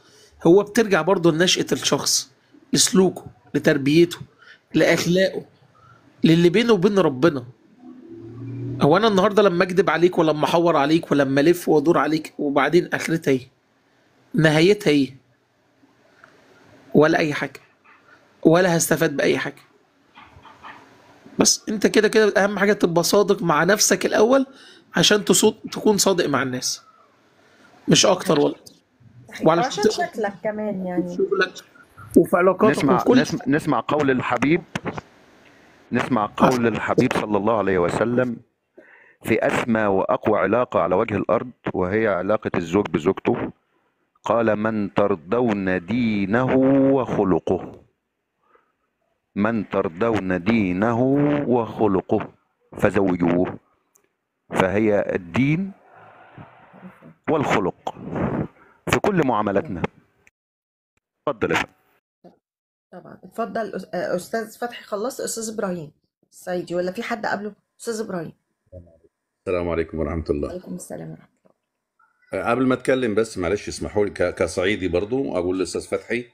هو بترجع برضه لنشأة الشخص، لسلوكه، لتربيته، لاخلاقه، للي بينه وبين ربنا. هو انا النهارده لما اكذب عليك ولما احور عليك ولما الف وادور عليك، وبعدين اخرتها ايه؟ نهايتها ايه؟ ولا اي حاجة، ولا هستفاد باي حاجة. بس انت كده كده اهم حاجة تبقى صادق مع نفسك الاول عشان تكون صادق مع الناس، مش اكتر ولا وعلشان وعشان تقدر شكلك كمان يعني. شغلك وفي علاقاتك نسمع وفي كل نسمع نسمع قول الحبيب، نسمع قول الحبيب صلى الله عليه وسلم في أسمى وأقوى علاقة على وجه الأرض، وهي علاقة الزوج بزوجته. قال: من ترضون دينه وخلقه، من ترضون دينه وخلقه فزوجوه. فهي الدين والخلق في كل معاملاتنا. اتفضل يا فندم. طبعا اتفضل استاذ فتحي. خلصت استاذ ابراهيم الصعيدي ولا في حد قبله؟ استاذ ابراهيم. السلام عليكم ورحمة الله. عليكم السلام ورحمة الله. قبل ما اتكلم بس معلش اسمحوا لي كصعيدي برضو اقول للاستاذ فتحي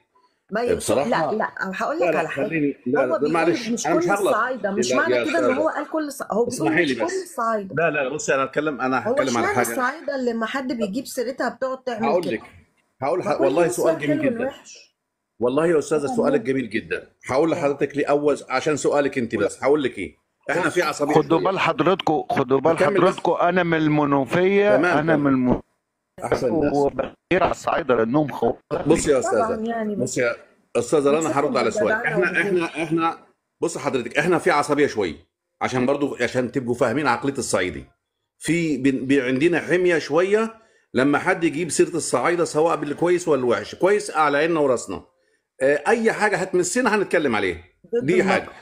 ما يقصد، لا بصراحة لا هقول لا لك لا على حاجة. خليني، لا هو لا بيقول معلش مش انا مش كل هغلط. الصعايده، مش لا معنى يا كده ان استاذة هو قال كل هو بيقول اسمحي مش لي كل بس. الصعايده. لا لا بصي، انا هتكلم، انا هو هتكلم على اشمعنى حاجة. الصعايده اللي ما حد بيجيب سيرتها بتقعد تعمل هقول كده؟ لك، هقول ما كل والله الناس فيها سؤال جميل الحلو جدا. والوحش. والله يا استاذة طبعا سؤالك جميل جدا. هقول لحضرتك ليه اول عشان سؤالك انت، بس هقول لك ايه، احنا في عصبية خدوا شوية. بال حضراتكم، خدوا بال هكمل بس. حضراتكم، انا من المنوفية، تمام انا تمام من احسن ناس. وبغير على الصعايده لانهم بص يا طبعا استاذه، يعني بص يا استاذه، انا بنشوفهم هرد على سؤالك. بالجدعنه احنا والرجوله. احنا احنا بص حضرتك، احنا في عصبية شوية، عشان برضو عشان تبقوا فاهمين عقلية الصعيدي. في عندنا حمية شوية لما حد يجيب سيره الصعايده، سواء بالكويس ولا الوحش. كويس على عيننا وراسنا، اي حاجة هتمسنا هنتكلم عليها، ضد دي حاجة. النقد.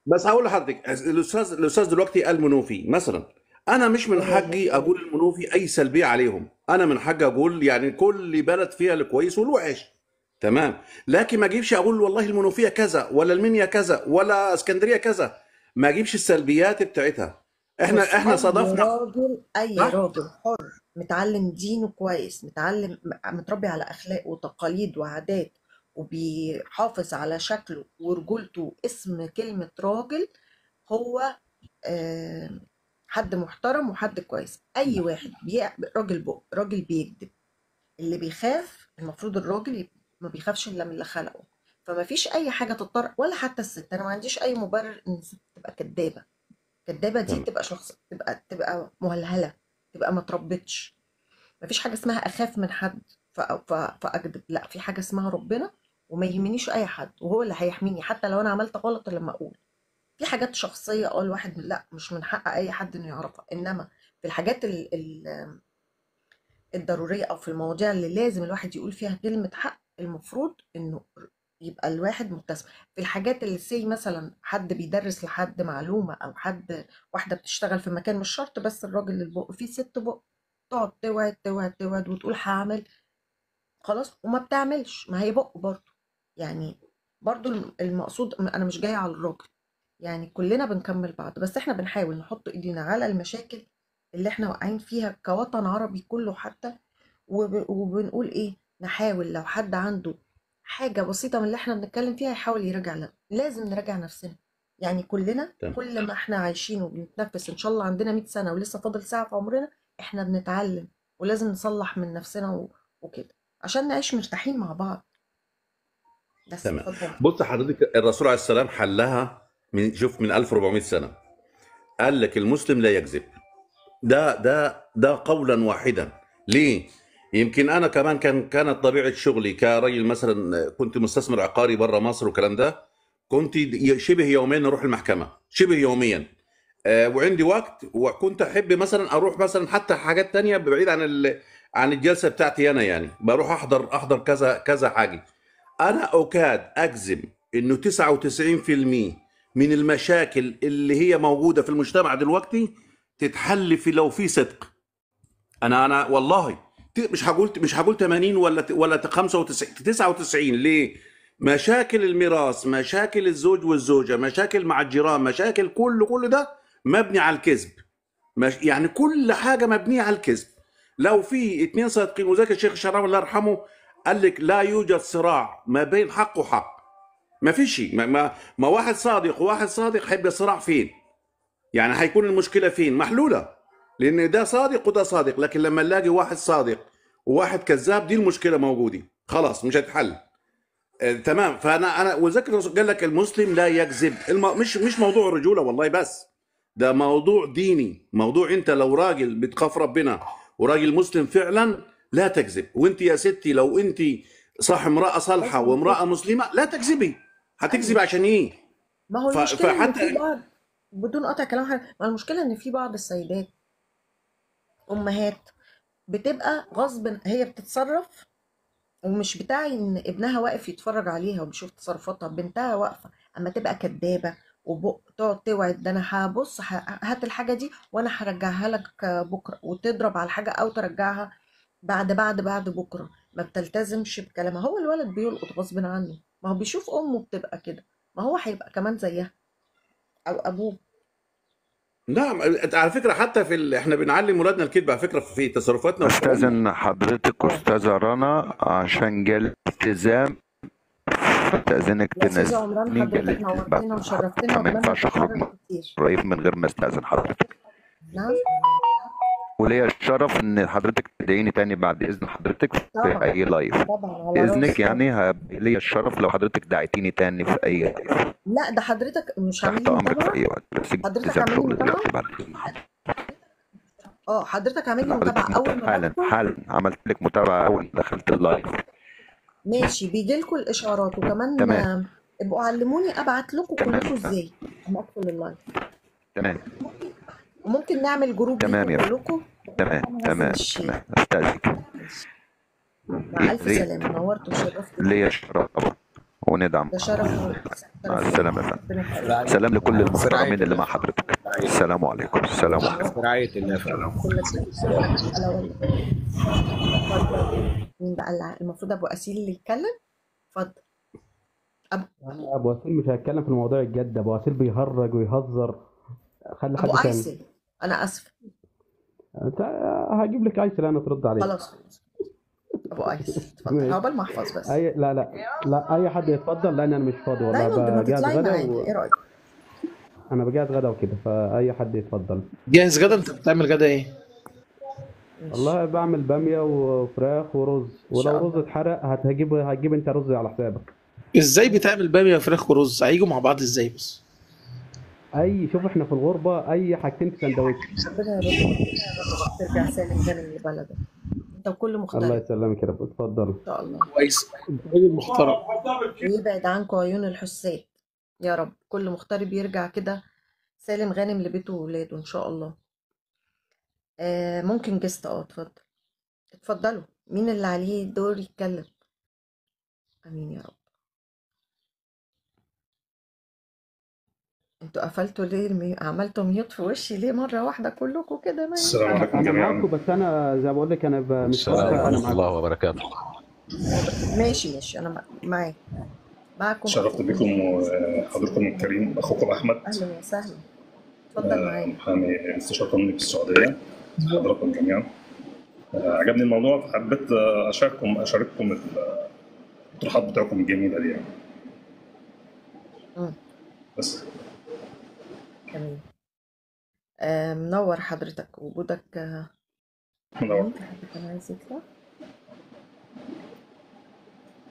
بس هقول لحضرتك، الاستاذ دلوقتي قال منوفي مثلا، انا مش من حقي اقول المنوفي اي سلبية عليهم، انا من حقي اقول يعني كل بلد فيها الكويس والوحش، تمام. لكن ما اجيبش اقول والله المنوفية كذا ولا المنيا كذا ولا اسكندرية كذا، ما اجيبش السلبيات بتاعتها. احنا بص، احنا اي صادفنا راجل، اي صح؟ راجل حر متعلم دينه كويس، متعلم، متربي على اخلاق وتقاليد وعادات، وبيحافظ على شكله ورجولته واسم كلمة راجل، هو حد محترم وحد كويس. اي واحد راجل بق، راجل بيكذب، اللي بيخاف، المفروض الراجل ما بيخافش الا من اللي خلقه. فما فيش اي حاجة تضطر، ولا حتى الست، انا ما عنديش اي مبرر ان الست تبقى كدابه. كدابه دي تمام. تبقى شخص، تبقى مهلهله، تبقى ما تربتش. ما فيش حاجة اسمها اخاف من حد فاكذب، لا، في حاجة اسمها ربنا، وما يهمنيش اي حد، وهو اللي هيحميني حتى لو انا عملت غلط. لما اقول في حاجات شخصية، الواحد لا، مش من حق اي حد انه يعرفها، انما في الحاجات الضرورية او في المواضيع اللي لازم الواحد يقول فيها كلمة حق، المفروض انه يبقى الواحد مبتسم. في الحاجات اللي سي مثلا حد بيدرس لحد معلومة، او حد، واحدة بتشتغل في مكان، مش شرط بس الراجل البق، في ست بق تقعد توعد توعد توعد وتقول هعمل خلاص وما بتعملش، ما هي بق برضه. يعني برضه المقصود، انا مش جاية على الراجل، يعني كلنا بنكمل بعض، بس احنا بنحاول نحط ايدينا على المشاكل اللي احنا واقعين فيها كوطن عربي كله حتى، وبنقول ايه، نحاول لو حد عنده حاجة بسيطة من اللي احنا بنتكلم فيها يحاول يراجع لنا. لازم نراجع نفسنا، يعني كلنا، تمام. كل ما احنا عايشين وبنتنفس ان شاء الله عندنا 100 سنة ولسه فاضل ساعة في عمرنا، احنا بنتعلم ولازم نصلح من نفسنا وكده عشان نعيش مرتاحين مع بعض. بس تمام. اتفضل. بص حضرتك، الرسول عليه السلام حلها من، شوف، من 1400 سنة، قال لك المسلم لا يكذب. ده قولا واحدا. ليه؟ يمكن انا كمان كانت طبيعة شغلي كراجل، مثلا كنت مستثمر عقاري بره مصر والكلام ده، كنت شبه يوميا اروح المحكمة، شبه يوميا، وعندي وقت، وكنت احب مثلا اروح مثلا حتى حاجات تانية بعيد عن الجلسة بتاعتي انا، يعني بروح احضر كذا كذا حاجة. انا اكاد اجزم انه 99% من المشاكل اللي هي موجودة في المجتمع دلوقتي تتحل في لو في صدق. انا والله مش هقول 80 ولا 95، 99. ليه؟ مشاكل الميراث، مشاكل الزوج والزوجة، مشاكل مع الجيران، مشاكل كل ده مبني على الكذب. يعني كل حاجة مبنية على الكذب. لو في اتنين صادقين، وذاك الشيخ الشعراوي الله يرحمه قال لك لا يوجد صراع ما بين حق وحق، ما فيش. ما واحد صادق وواحد صادق هيبقى صراع فين؟ يعني هيكون المشكلة فين؟ محلولة، لان ده صادق وده صادق. لكن لما نلاقي واحد صادق وواحد كذاب، دي المشكلة موجودة، خلاص مش هتحل. تمام. فانا وذاك الرسول قال لك المسلم لا يكذب. مش موضوع الرجولة والله، بس ده موضوع ديني، موضوع انت لو راجل بتخاف ربنا وراجل مسلم فعلا لا تكذب. وانت يا ستي لو انت صح امراة صالحه وامراة مسلمة لا تكذبي. هتكذب عشان ايه؟ ما هو المشكلة ان فحتى في بعض، بدون قطع كلام حضرتك، ما المشكلة ان في بعض السيدات امهات بتبقى غصب، هي بتتصرف ومش بتاعي ان ابنها واقف يتفرج عليها وبيشوف تصرفاتها، بنتها واقفة، اما تبقى كدابه وتقعد توعد، ده انا هبص هات الحاجة دي وانا هرجعها لك بكره، وتضرب على الحاجة او ترجعها بعد بعد بعد بكره، ما بتلتزمش بكلامها. هو الولد بيلقط غصب عنه، ما هو بيشوف امه بتبقى كده، ما هو هيبقى كمان زيها او ابوه. نعم. على فكرة حتى في احنا بنعلم ولادنا الكذب على فكرة في تصرفاتنا وكلامنا. استاذن حضرتك استاذه رنا عشان جالي التزام، استاذنك يا استاذ عمران تنزلني، جالي حضرتك التزام نورتنا وشرفتنا، فما واتمنى ينفعش اخرج تتكرر كتير. قريب من غير ما استاذن حضرتك. نعم وليا الشرف ان حضرتك تدعيني تاني بعد اذن حضرتك في طبعا اي live. طبعا على باذنك راسي. يعني ليا الشرف لو حضرتك دعيتيني تاني في اي live. لا ده حضرتك مش عامل تحت لي امرك في متابعه؟ اي وقت، بس حضرتك التزام عامل لي شغل متابعه؟ دلوقتي بعد اذن حضرتك. اه حضرتك عامل لي حضرتك متابعه اول ما حالا بدخل؟ حالا عملت لك متابعه اول ما دخلت ال live. ماشي، بيجي لكم الاشعارات. وكمان تمام. ابقوا علموني ابعت لكم تمام كلكم ازاي اما ادخل ال live. تمام وممكن نعمل group تمام ليكم يا فندم. كلكم. تمام انا هنزل تمام ال share. تمام، استاذنك. ماشي، مع يا الف ريت، سلامه، نورت وشرفت. ليا شرف طبعا، وندعم. ده شرف مع شرف ليا، السلامة يا فندم. ربنا يخليك. سلام لكل في رعاية المحترمين اللي الله مع حضرتك. السلام عليكم. السلام عليكم. في رعاية الله يا فندم. كل خير. هلا والله. اتفضل. مين بقى المفروض ابو اسيل اللي يتكلم؟ اتفضل. انا ابو وسيل مش هيتكلم في الموضوع الجد، ابو وسيل بيهرج ويهزر، خلي ابو حد تاني. ايسل، انا اسفه. انت هجيب لك ايسل انا ترد عليك. خلاص خلاص، ابو ايسل اتفضل، ماشي. عقبال ما احفظ بس. اي لا لا لا، اي حد يتفضل لان انا مش فاضي والله، دايما ما بجهز تطلعي غدا معانا، ايه رايك؟ انا بجهز غدا وكده، فاي حد يتفضل. جاهز غدا؟ انت بتعمل غدا ايه؟ ماشي والله بعمل باميه وفراخ ورز، ان شاء ولو رز الله. اتحرق هتجيب انت رز على حسابك. ازاي بتعمل باميه وفراخ ورز؟ هيجوا مع بعض ازاي بس؟ اي شوف، احنا في الغربة اي حاجتين في سندوتش. ربنا يا رب ترجع سالم غانم لبلدك انت وكل الله مغترب يسلمك يا رب. اتفضل. ان شاء الله، كويس، انت راجل محترم. ويبعد عنكم عيون الحساد يا رب. كل مغترب يرجع كده سالم غانم لبيته وولاده ان شاء الله. ممكن جست. اتفضل اتفضلوا، مين اللي عليه دور يتكلم؟ امين يا رب. انتوا قفلتوا ليه؟ عملتوا ميوت في وشي ليه مرة واحدة كلكم كده؟ ما السلام ينفع. عليكم انا جميعا. معاكم، بس انا زي ما بقول لك انا مش فاضي، السلام فانا ورحمة معاكم. الله وبركاته. ماشي ماشي، انا معاك معاكم. شرفت اخوكم بكم وحضركم الكريم، اخوكم احمد، اهلا وسهلا، اتفضل معاك. محامي مستشار قانوني في السعودية. حضراتكم جميعا، عجبني الموضوع فحبيت اشارككم الاطروحات بتاعكم الجميلة دي يعني. مم. بس تمام. منور حضرتك وجودك. منور. مين في حد كان عايز يطلع؟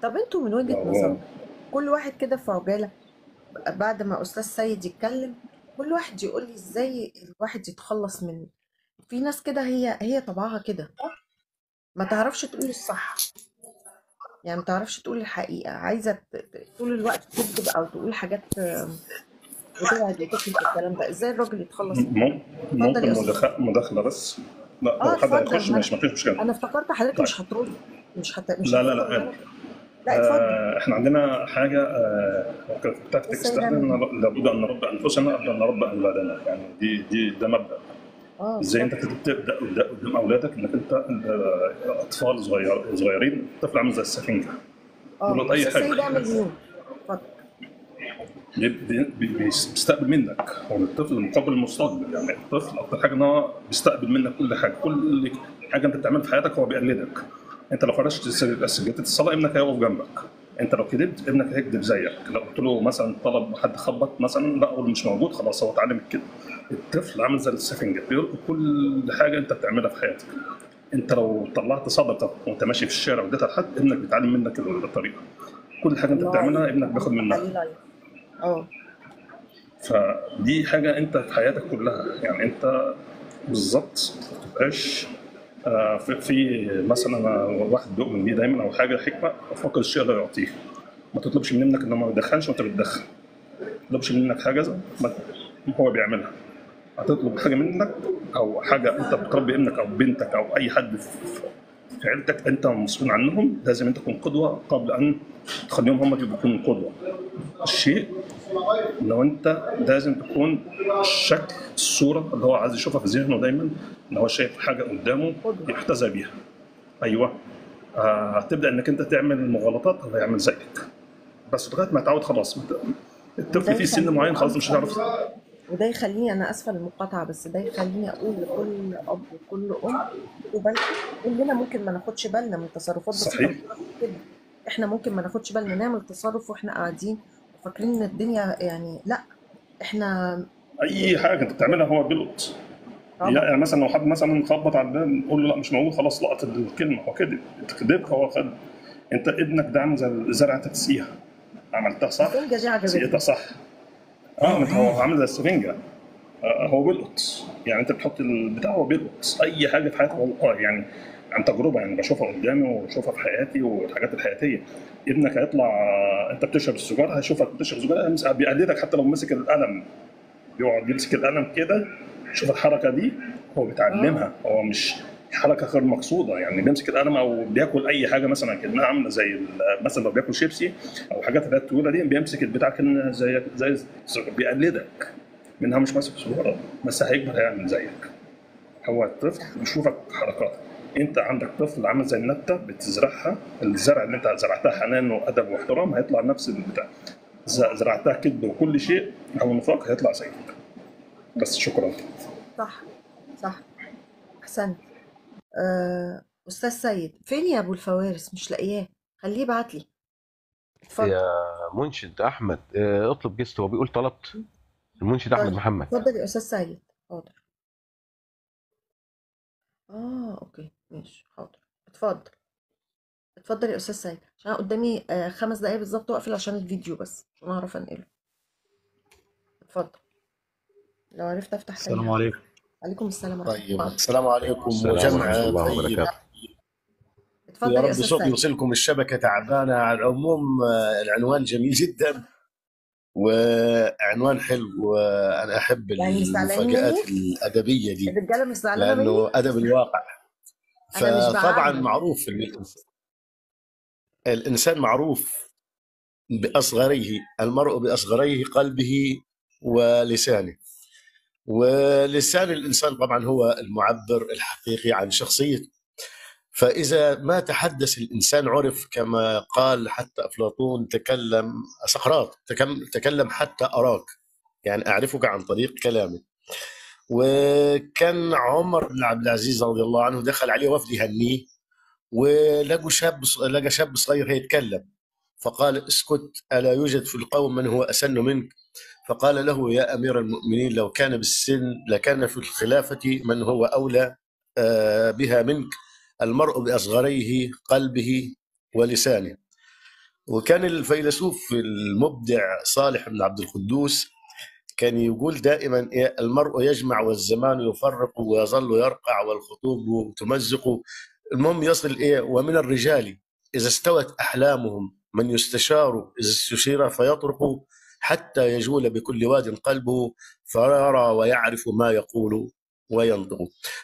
طب انتوا من وجهة هو نظركم كل واحد كده في عجالة بعد ما أستاذ سيد يتكلم، كل واحد يقول لي ازاي الواحد يتخلص من، في ناس كده هي طبعها كده، ما تعرفش تقول الصح، يعني ما تعرفش تقول الحقيقة، عايزة طول الوقت تكذب أو تقول حاجات وتوعد وتخلف الكلام ده. ازاي الراجل يتخلص منه؟ اتفضل ممكن يا أستاذ. مداخله بس؟ لا، اه لو حد اتفضل. هيخش ما ماشي، انا ما فيش مشكلة. انا افتكرت حضرتك طيب مش هترد، مش لا لا هتدخل لا ولا عادي. لا اتفضل. احنا عندنا حاجة ممكن تحت بس تستخدم، يعمل لابد ان نربي انفسنا قبل ان نربي اولادنا. يعني دي ده مبدا. ازاي انت اتفضل. تبدا قدام اولادك انك انت اطفال صغيرين، الطفل عامل زي السفنجه، بيلقط اي استاذ سيد حاجة، اعمل mute. اتفضل. بيستقبل منك. هو الطفل مقابل المستقبل، يعني الطفل اكتر حاجة ان هو بيستقبل منك كل حاجة، كل حاجة انت بتعملها في حياتك هو بيقلدك. انت لو فرشت سجادة الصلاة ابنك هيقف جنبك، انت لو كذبت ابنك هيكذب زيك، لو قلت له مثلا طلب حد خبط مثلا لا قول مش موجود، خلاص هو اتعلم كده. الطفل عامل زي السفنجه، بيلقط كل حاجة انت بتعملها في حياتك. انت لو طلعت صدقه وانت ماشي في الشارع واديتها لحد، ابنك بيتعلم منك الطريقة. كل حاجة انت الله بتعملها عليك، ابنك بياخد منها. عليه لايك. فدي حاجة انت في حياتك كلها، يعني انت بالظبط ما تبقاش في مثلا انا واحد بيؤمن بيه دايما، او حاجة حكمه، فقد الشيء لا يعطيه. ما تطلبش من ابنك انه ما يدخنش وانت بتدخن، ما تطلبش منك حاجة ما هو بيعملها. هتطلب حاجة منك او حاجة انت بتربي ابنك او بنتك او اي حد في عيلتك انت مسؤول عنهم، لازم انت تكون قدوة قبل ان تخليهم هم يكونوا قدوة. الشيء لو انت لازم تكون الشكل، الصورة اللي هو عايز يشوفها في ذهنه دايما، ان هو شايف حاجة قدامه يحتذى بيها. ايوه، هتبدا انك انت تعمل مغالطات هو هيعمل زيك، بس لغاية ما يتعود خلاص. الطفل وده في سن يخليني معين خلاص مش هتعرف. وده يخليني، انا اسفه للمقاطعه، بس ده يخليني اقول لكل اب وكل ام خدوا بالكم، كلنا ممكن ما ناخدش بالنا من تصرفات بسيطة صحيح. كده، احنا ممكن ما ناخدش بالنا، نعمل تصرف واحنا قاعدين وفاكرين ان الدنيا يعني، لا احنا اي حاجة انت بتعملها هو بيلقط. طبعا. يعني مثلا لو حد مثلا خبط على الباب نقول له لا مش موجود، خلاص لقط الكلمة، هو كذب، انت كذبت، هو خد. انت ابنك ده عامل زي الزرعه انت بتسقيها، عملتها صح السفنجه دي عجبتني. سقيتها صح. ما انت هو عامل زي السفنجه، هو بيلقط. يعني انت بتحط البتاع هو بيلقط اي حاجة في حياته. هو يعني عن تجربه يعني، بشوفها قدامي وبشوفها في حياتي والحاجات الحياتية. ابنك هيطلع انت بتشرب السيجارة، هيشوفك بتشرب سيجارة بيقلدك، حتى لو مسك القلم بيقعد يمسك القلم كده، شوف الحركة دي هو بيتعلمها، هو مش حركة غير مقصوده يعني، بيمسك القلم او بياكل اي حاجة مثلا كانها عامله زي مثلا لو بياكل شيبسي او حاجات اللي هي الطويلة دي، بيمسك البتاع كان زي بيقلدك، منها مش ماسك سيجارة بس هيكبر هيعمل زيك. هو الطفل بيشوفك حركاتك، انت عندك طفل عامل زي النبتة بتزرعها، الزرع اللي انت زرعتها حنان وادب واحترام هيطلع نفس البتاع، زرعتها كذب وكل شيء او نفاق هيطلع زيك. بس شكرا. صح صح، احسنت. استاذ سيد فين يا ابو الفوارس؟ مش لاقياه، خليه يبعت لي. اتفضل يا منشد احمد، اطلب guest، هو بيقول طلبت. المنشد احمد طيب محمد. اتفضل يا استاذ سيد. حاضر. okay ماشي، حاضر. اتفضل اتفضل يا استاذ سيد، عشان انا قدامي 5 دقايق بالظبط واقفل عشان الفيديو، بس عشان اعرف انقله. اتفضل لو عرفت افتح تاني. السلام عليكم. عليكم السلام ورحمة طيب الله. السلام عليكم السلام وجمع ورحمة الله طيب. وبركاته. اتفضل يا يا رب استاذ صوتي سيد. يوصلكم، الشبكة تعبانة. على العموم العنوان جميل جدا وعنوان حلو، وأنا أحب يعني مش زعلانين المفاجآت مني؟ الأدبية دي الرجالة مش زعلانة مني؟ لأنه أدب الواقع. انا مش فطبعا بعمم. معروف الإنسان معروف بأصغريه، المرء بأصغريه قلبه ولسانه، ولسان الإنسان طبعا هو المعبر الحقيقي عن شخصيته. فإذا ما تحدث الإنسان عرف، كما قال حتى أفلاطون تكلم سقراط تكلم حتى أراك، يعني أعرفك عن طريق كلامك. وكان عمر بن عبد العزيز رضي الله عنه دخل عليه وفد يهنيه، ولقوا شاب لقى شاب صغير هيتكلم، فقال اسكت، ألا يوجد في القوم من هو أسن منك؟ فقال له يا أمير المؤمنين، لو كان بالسن لكان في الخلافة من هو أولى بها منك، المرء بأصغريه قلبه ولسانه. وكان الفيلسوف المبدع صالح بن عبد القدوس كان يقول دائما إيه، المرء يجمع والزمان يفرق ويظل يرقع والخطوب تمزق، المهم يصل إيه، ومن الرجال إذا استوت أحلامهم من يستشار إذا استشير فيطرق، حتى يجول بكل واد قلبه فيرى ويعرف ما يقول وينطق.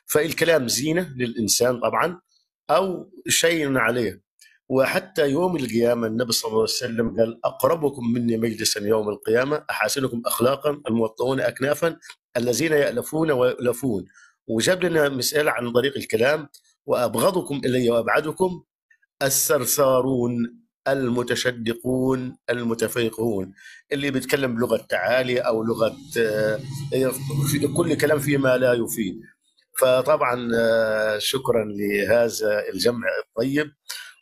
فالكلام زينة للإنسان طبعا أو شيء عليه. وحتى يوم القيامة النبي صلى الله عليه وسلم قال أقربكم مني مجلسا يوم القيامة أحاسنكم أخلاقا الموطئون أكنافا الذين يألفون ويؤلفون. وجاب لنا مثال عن طريق الكلام، وأبغضكم إلي وأبعدكم الثرثارون المتشدقون المتفيقون، اللي بيتكلم بلغة تعالي أو لغة كل كلام فيما لا يفيد. فطبعا شكرا لهذا الجمع الطيب،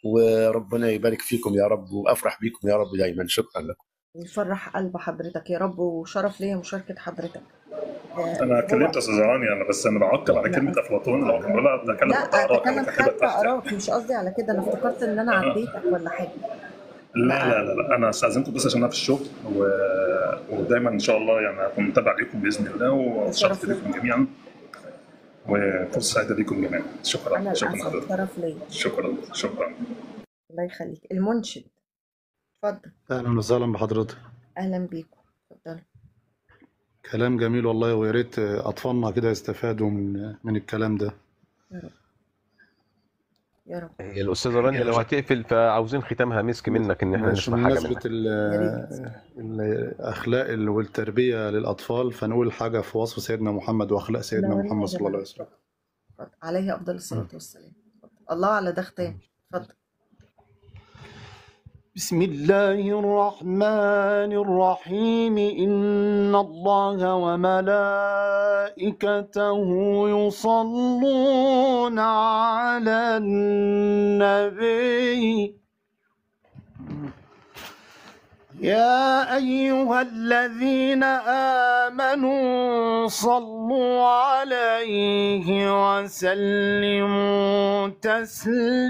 وربنا يبارك فيكم يا رب وأفرح بكم يا رب دايما. شكرا لكم. يفرح قلب حضرتك يا رب، وشرف ليا مشاركة حضرتك. انا هو اتكلمت يا استاذ رانيا، انا بس انا بعقب على لا كلمة افلاطون لو كان بيقولها تكلم لا حتى اراك، انا اتكلم كاتبها حتى تحت. اراك، مش قصدي على كده، انا افتكرت ان انا عديتك ولا حاجة. لا لا لا لا لا، انا استاذنكم بس عشان انا في الشغل ودايما ان شاء الله يعني هكون متابع ليكم باذن الله، ده واتشرفت شرف ليا، بكم جميعا وفرصه سعيدة ليكم جميعا. شكرا انا شكرا الاسعد، حضرتك. شرف ليا. شكرا شكرا. الله يخليك. المنشد اتفضل. اهلا وسهلا بحضرتك. اهلا بيكم، اتفضل. كلام جميل والله، ويا ريت اطفالنا كده يستفادوا من الكلام ده. يا رب يا رب. هي الاستاذة رانيا لو هتقفل فعاوزين ختامها مسك منك ان احنا ماشي. نسمع حاجة بمناسبة منك. يا ريت. الأخلاق والتربية للأطفال، فنقول حاجة في وصف سيدنا محمد وأخلاق سيدنا نورينا يا محمد صلى الله جماعة. عليه وسلم. اتفضل. عليه افضل الصلاة والسلام. اتفضل. الله على ده ختام. اتفضل. بسم الله الرحمن الرحيم. إن الله وملائكته يصلون على النبي يا أيها الذين آمنوا صلوا عليه وسلموا تسليما.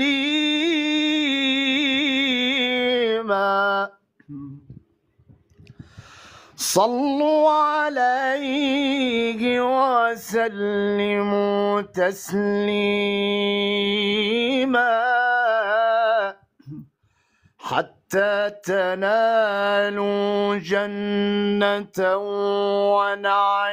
صلوا عليه وسلموا تسليما حتى تنالوا جنة ونعيما.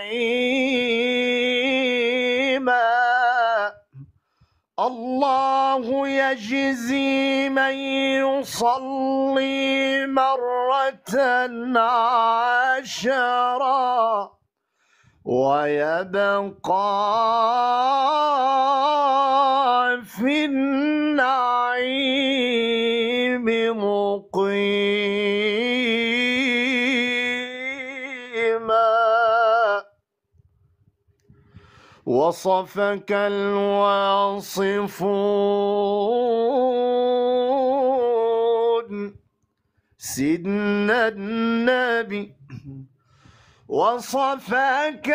الله يجزي من يصلي مرة 10 ويبقى في النعيم مقيما. وصفك الواصفون سيدنا النبي، وصفك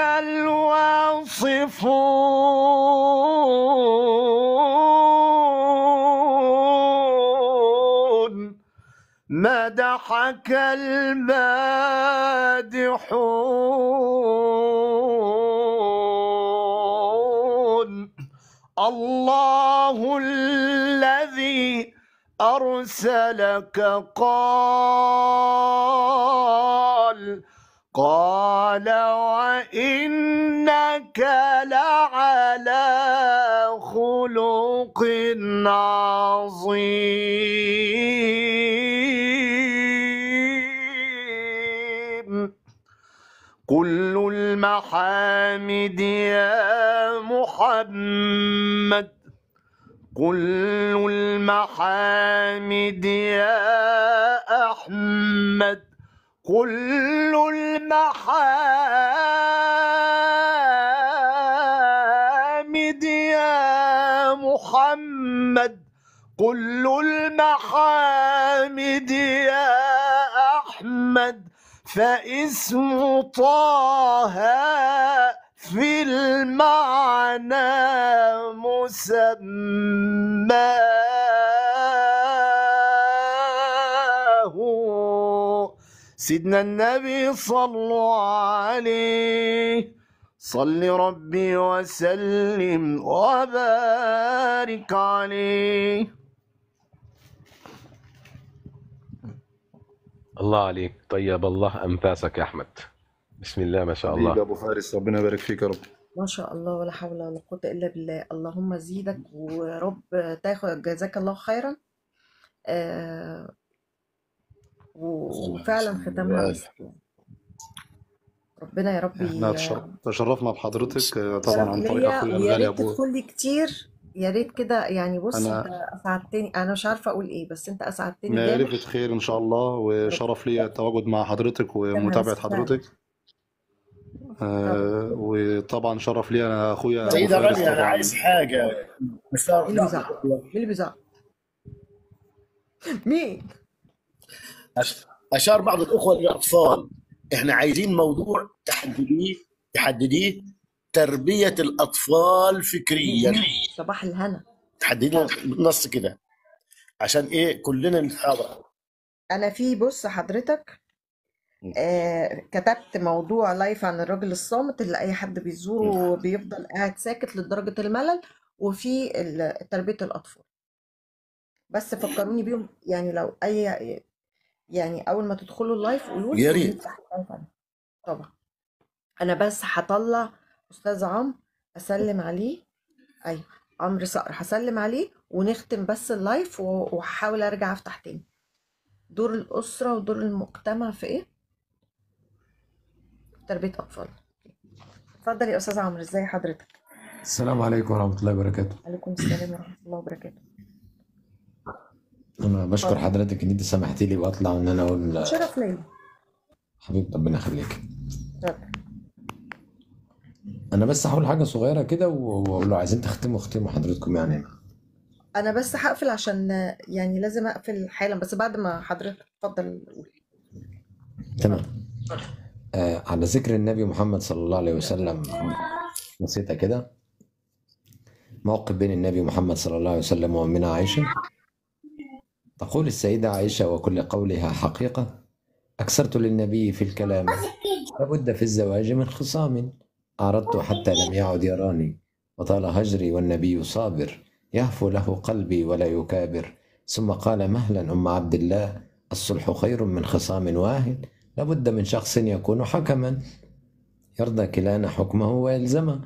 الواصفون، مدحك المادحون. الله الذي أرسلك قال قال وإنك لعلى خلق عظيم. كل المحامد يا محمد، كل المحامد يا أحمد، كل المحامد يا محمد، كل المحامد يا أحمد، فاسم طه في المعنى مسماه. سيدنا النبي صلوا عليه، صل ربي وسلم وبارك عليه. الله عليك، طيب الله أنفاسك يا أحمد. بسم الله ما شاء حبيبي الله. ابو فارس، ربنا يبارك فيك يا رب. ما شاء الله، ولا حول ولا قوة إلا بالله. اللهم زيدك ورب تاخد، جزاك الله خيرا. آه، وفعلا ختامها مسك يعني. ربنا يا رب احنا تشرفنا بحضرتك طبعا شرف عن طريق ليا، اخويا ويا الغالي ريت ابو. تدخل لي كتير، يا ريت كده يعني. بص انت انا اسعدتني، انا مش عارفه اقول ايه، بس انت اسعدتني جامد. معرفة خير ان شاء الله، وشرف لي التواجد مع حضرتك ختامها ومتابعة مسك فعلا. حضرتك. طبعا. وطبعا شرف لي انا اخويا ابو سيدة فارس رانيا، انا طبعا. عايز حاجة مش مين اللي بيزعق؟ مين اللي بيزعق؟ مين؟ اشار بعض الاخوة للاطفال، احنا عايزين موضوع تحدديه تربيه الاطفال فكريا. صباح الهنا. تحددي بالنص كده عشان ايه كلنا نتحاور. انا في، بص حضرتك، كتبت موضوع لايف عن الراجل الصامت اللي اي حد بيزوره بيفضل قاعد ساكت لدرجة الملل، وفي تربية الاطفال. بس فكروني بيهم يعني، لو اي يعني اول ما تدخلوا ال live قولوا لي يا ريت. ونفتح ال live عنه. طبعا انا بس هطلع استاذ عمرو اسلم عليه. ايوه عمرو صقر هسلم عليه ونختم بس ال live، وهحاول ارجع افتح تاني. دور الاسرة ودور المجتمع في ايه؟ تربيه اطفال. اتفضل يا استاذ عمرو، ازي حضرتك؟ السلام عليكم ورحمة الله وبركاته. عليكم السلام ورحمة الله وبركاته. أنا بشكر اتفضل. حضرتك إن أنت سمحتي لي وأطلع وإن أنا أقول. شرف ليا. حبيبي ربنا يخليك. اتفضل. أنا بس هقول حاجة صغيرة كده وأقول له عايزين تختموا اختموا حضرتكم يعني. انا بس هقفل عشان يعني لازم اقفل حالا، بس بعد ما حضرتك تفضل قول. تمام. على ذكر النبي محمد صلى الله عليه وسلم، بسيطة كده، موقف بين النبي محمد صلى الله عليه وسلم وأمنا عائشة. تقول السيدة عائشة وكل قولها حقيقة: أكثرت للنبي في الكلام، لابد في الزواج من خصام. أعرضت حتى لم يعد يراني، وطال هجري والنبي صابر، يهفو له قلبي ولا يكابر. ثم قال مهلا أم عبد الله، الصلح خير من خصام واهن، لابد من شخص يكون حكما يرضى كلانا حكمه ويلزمه.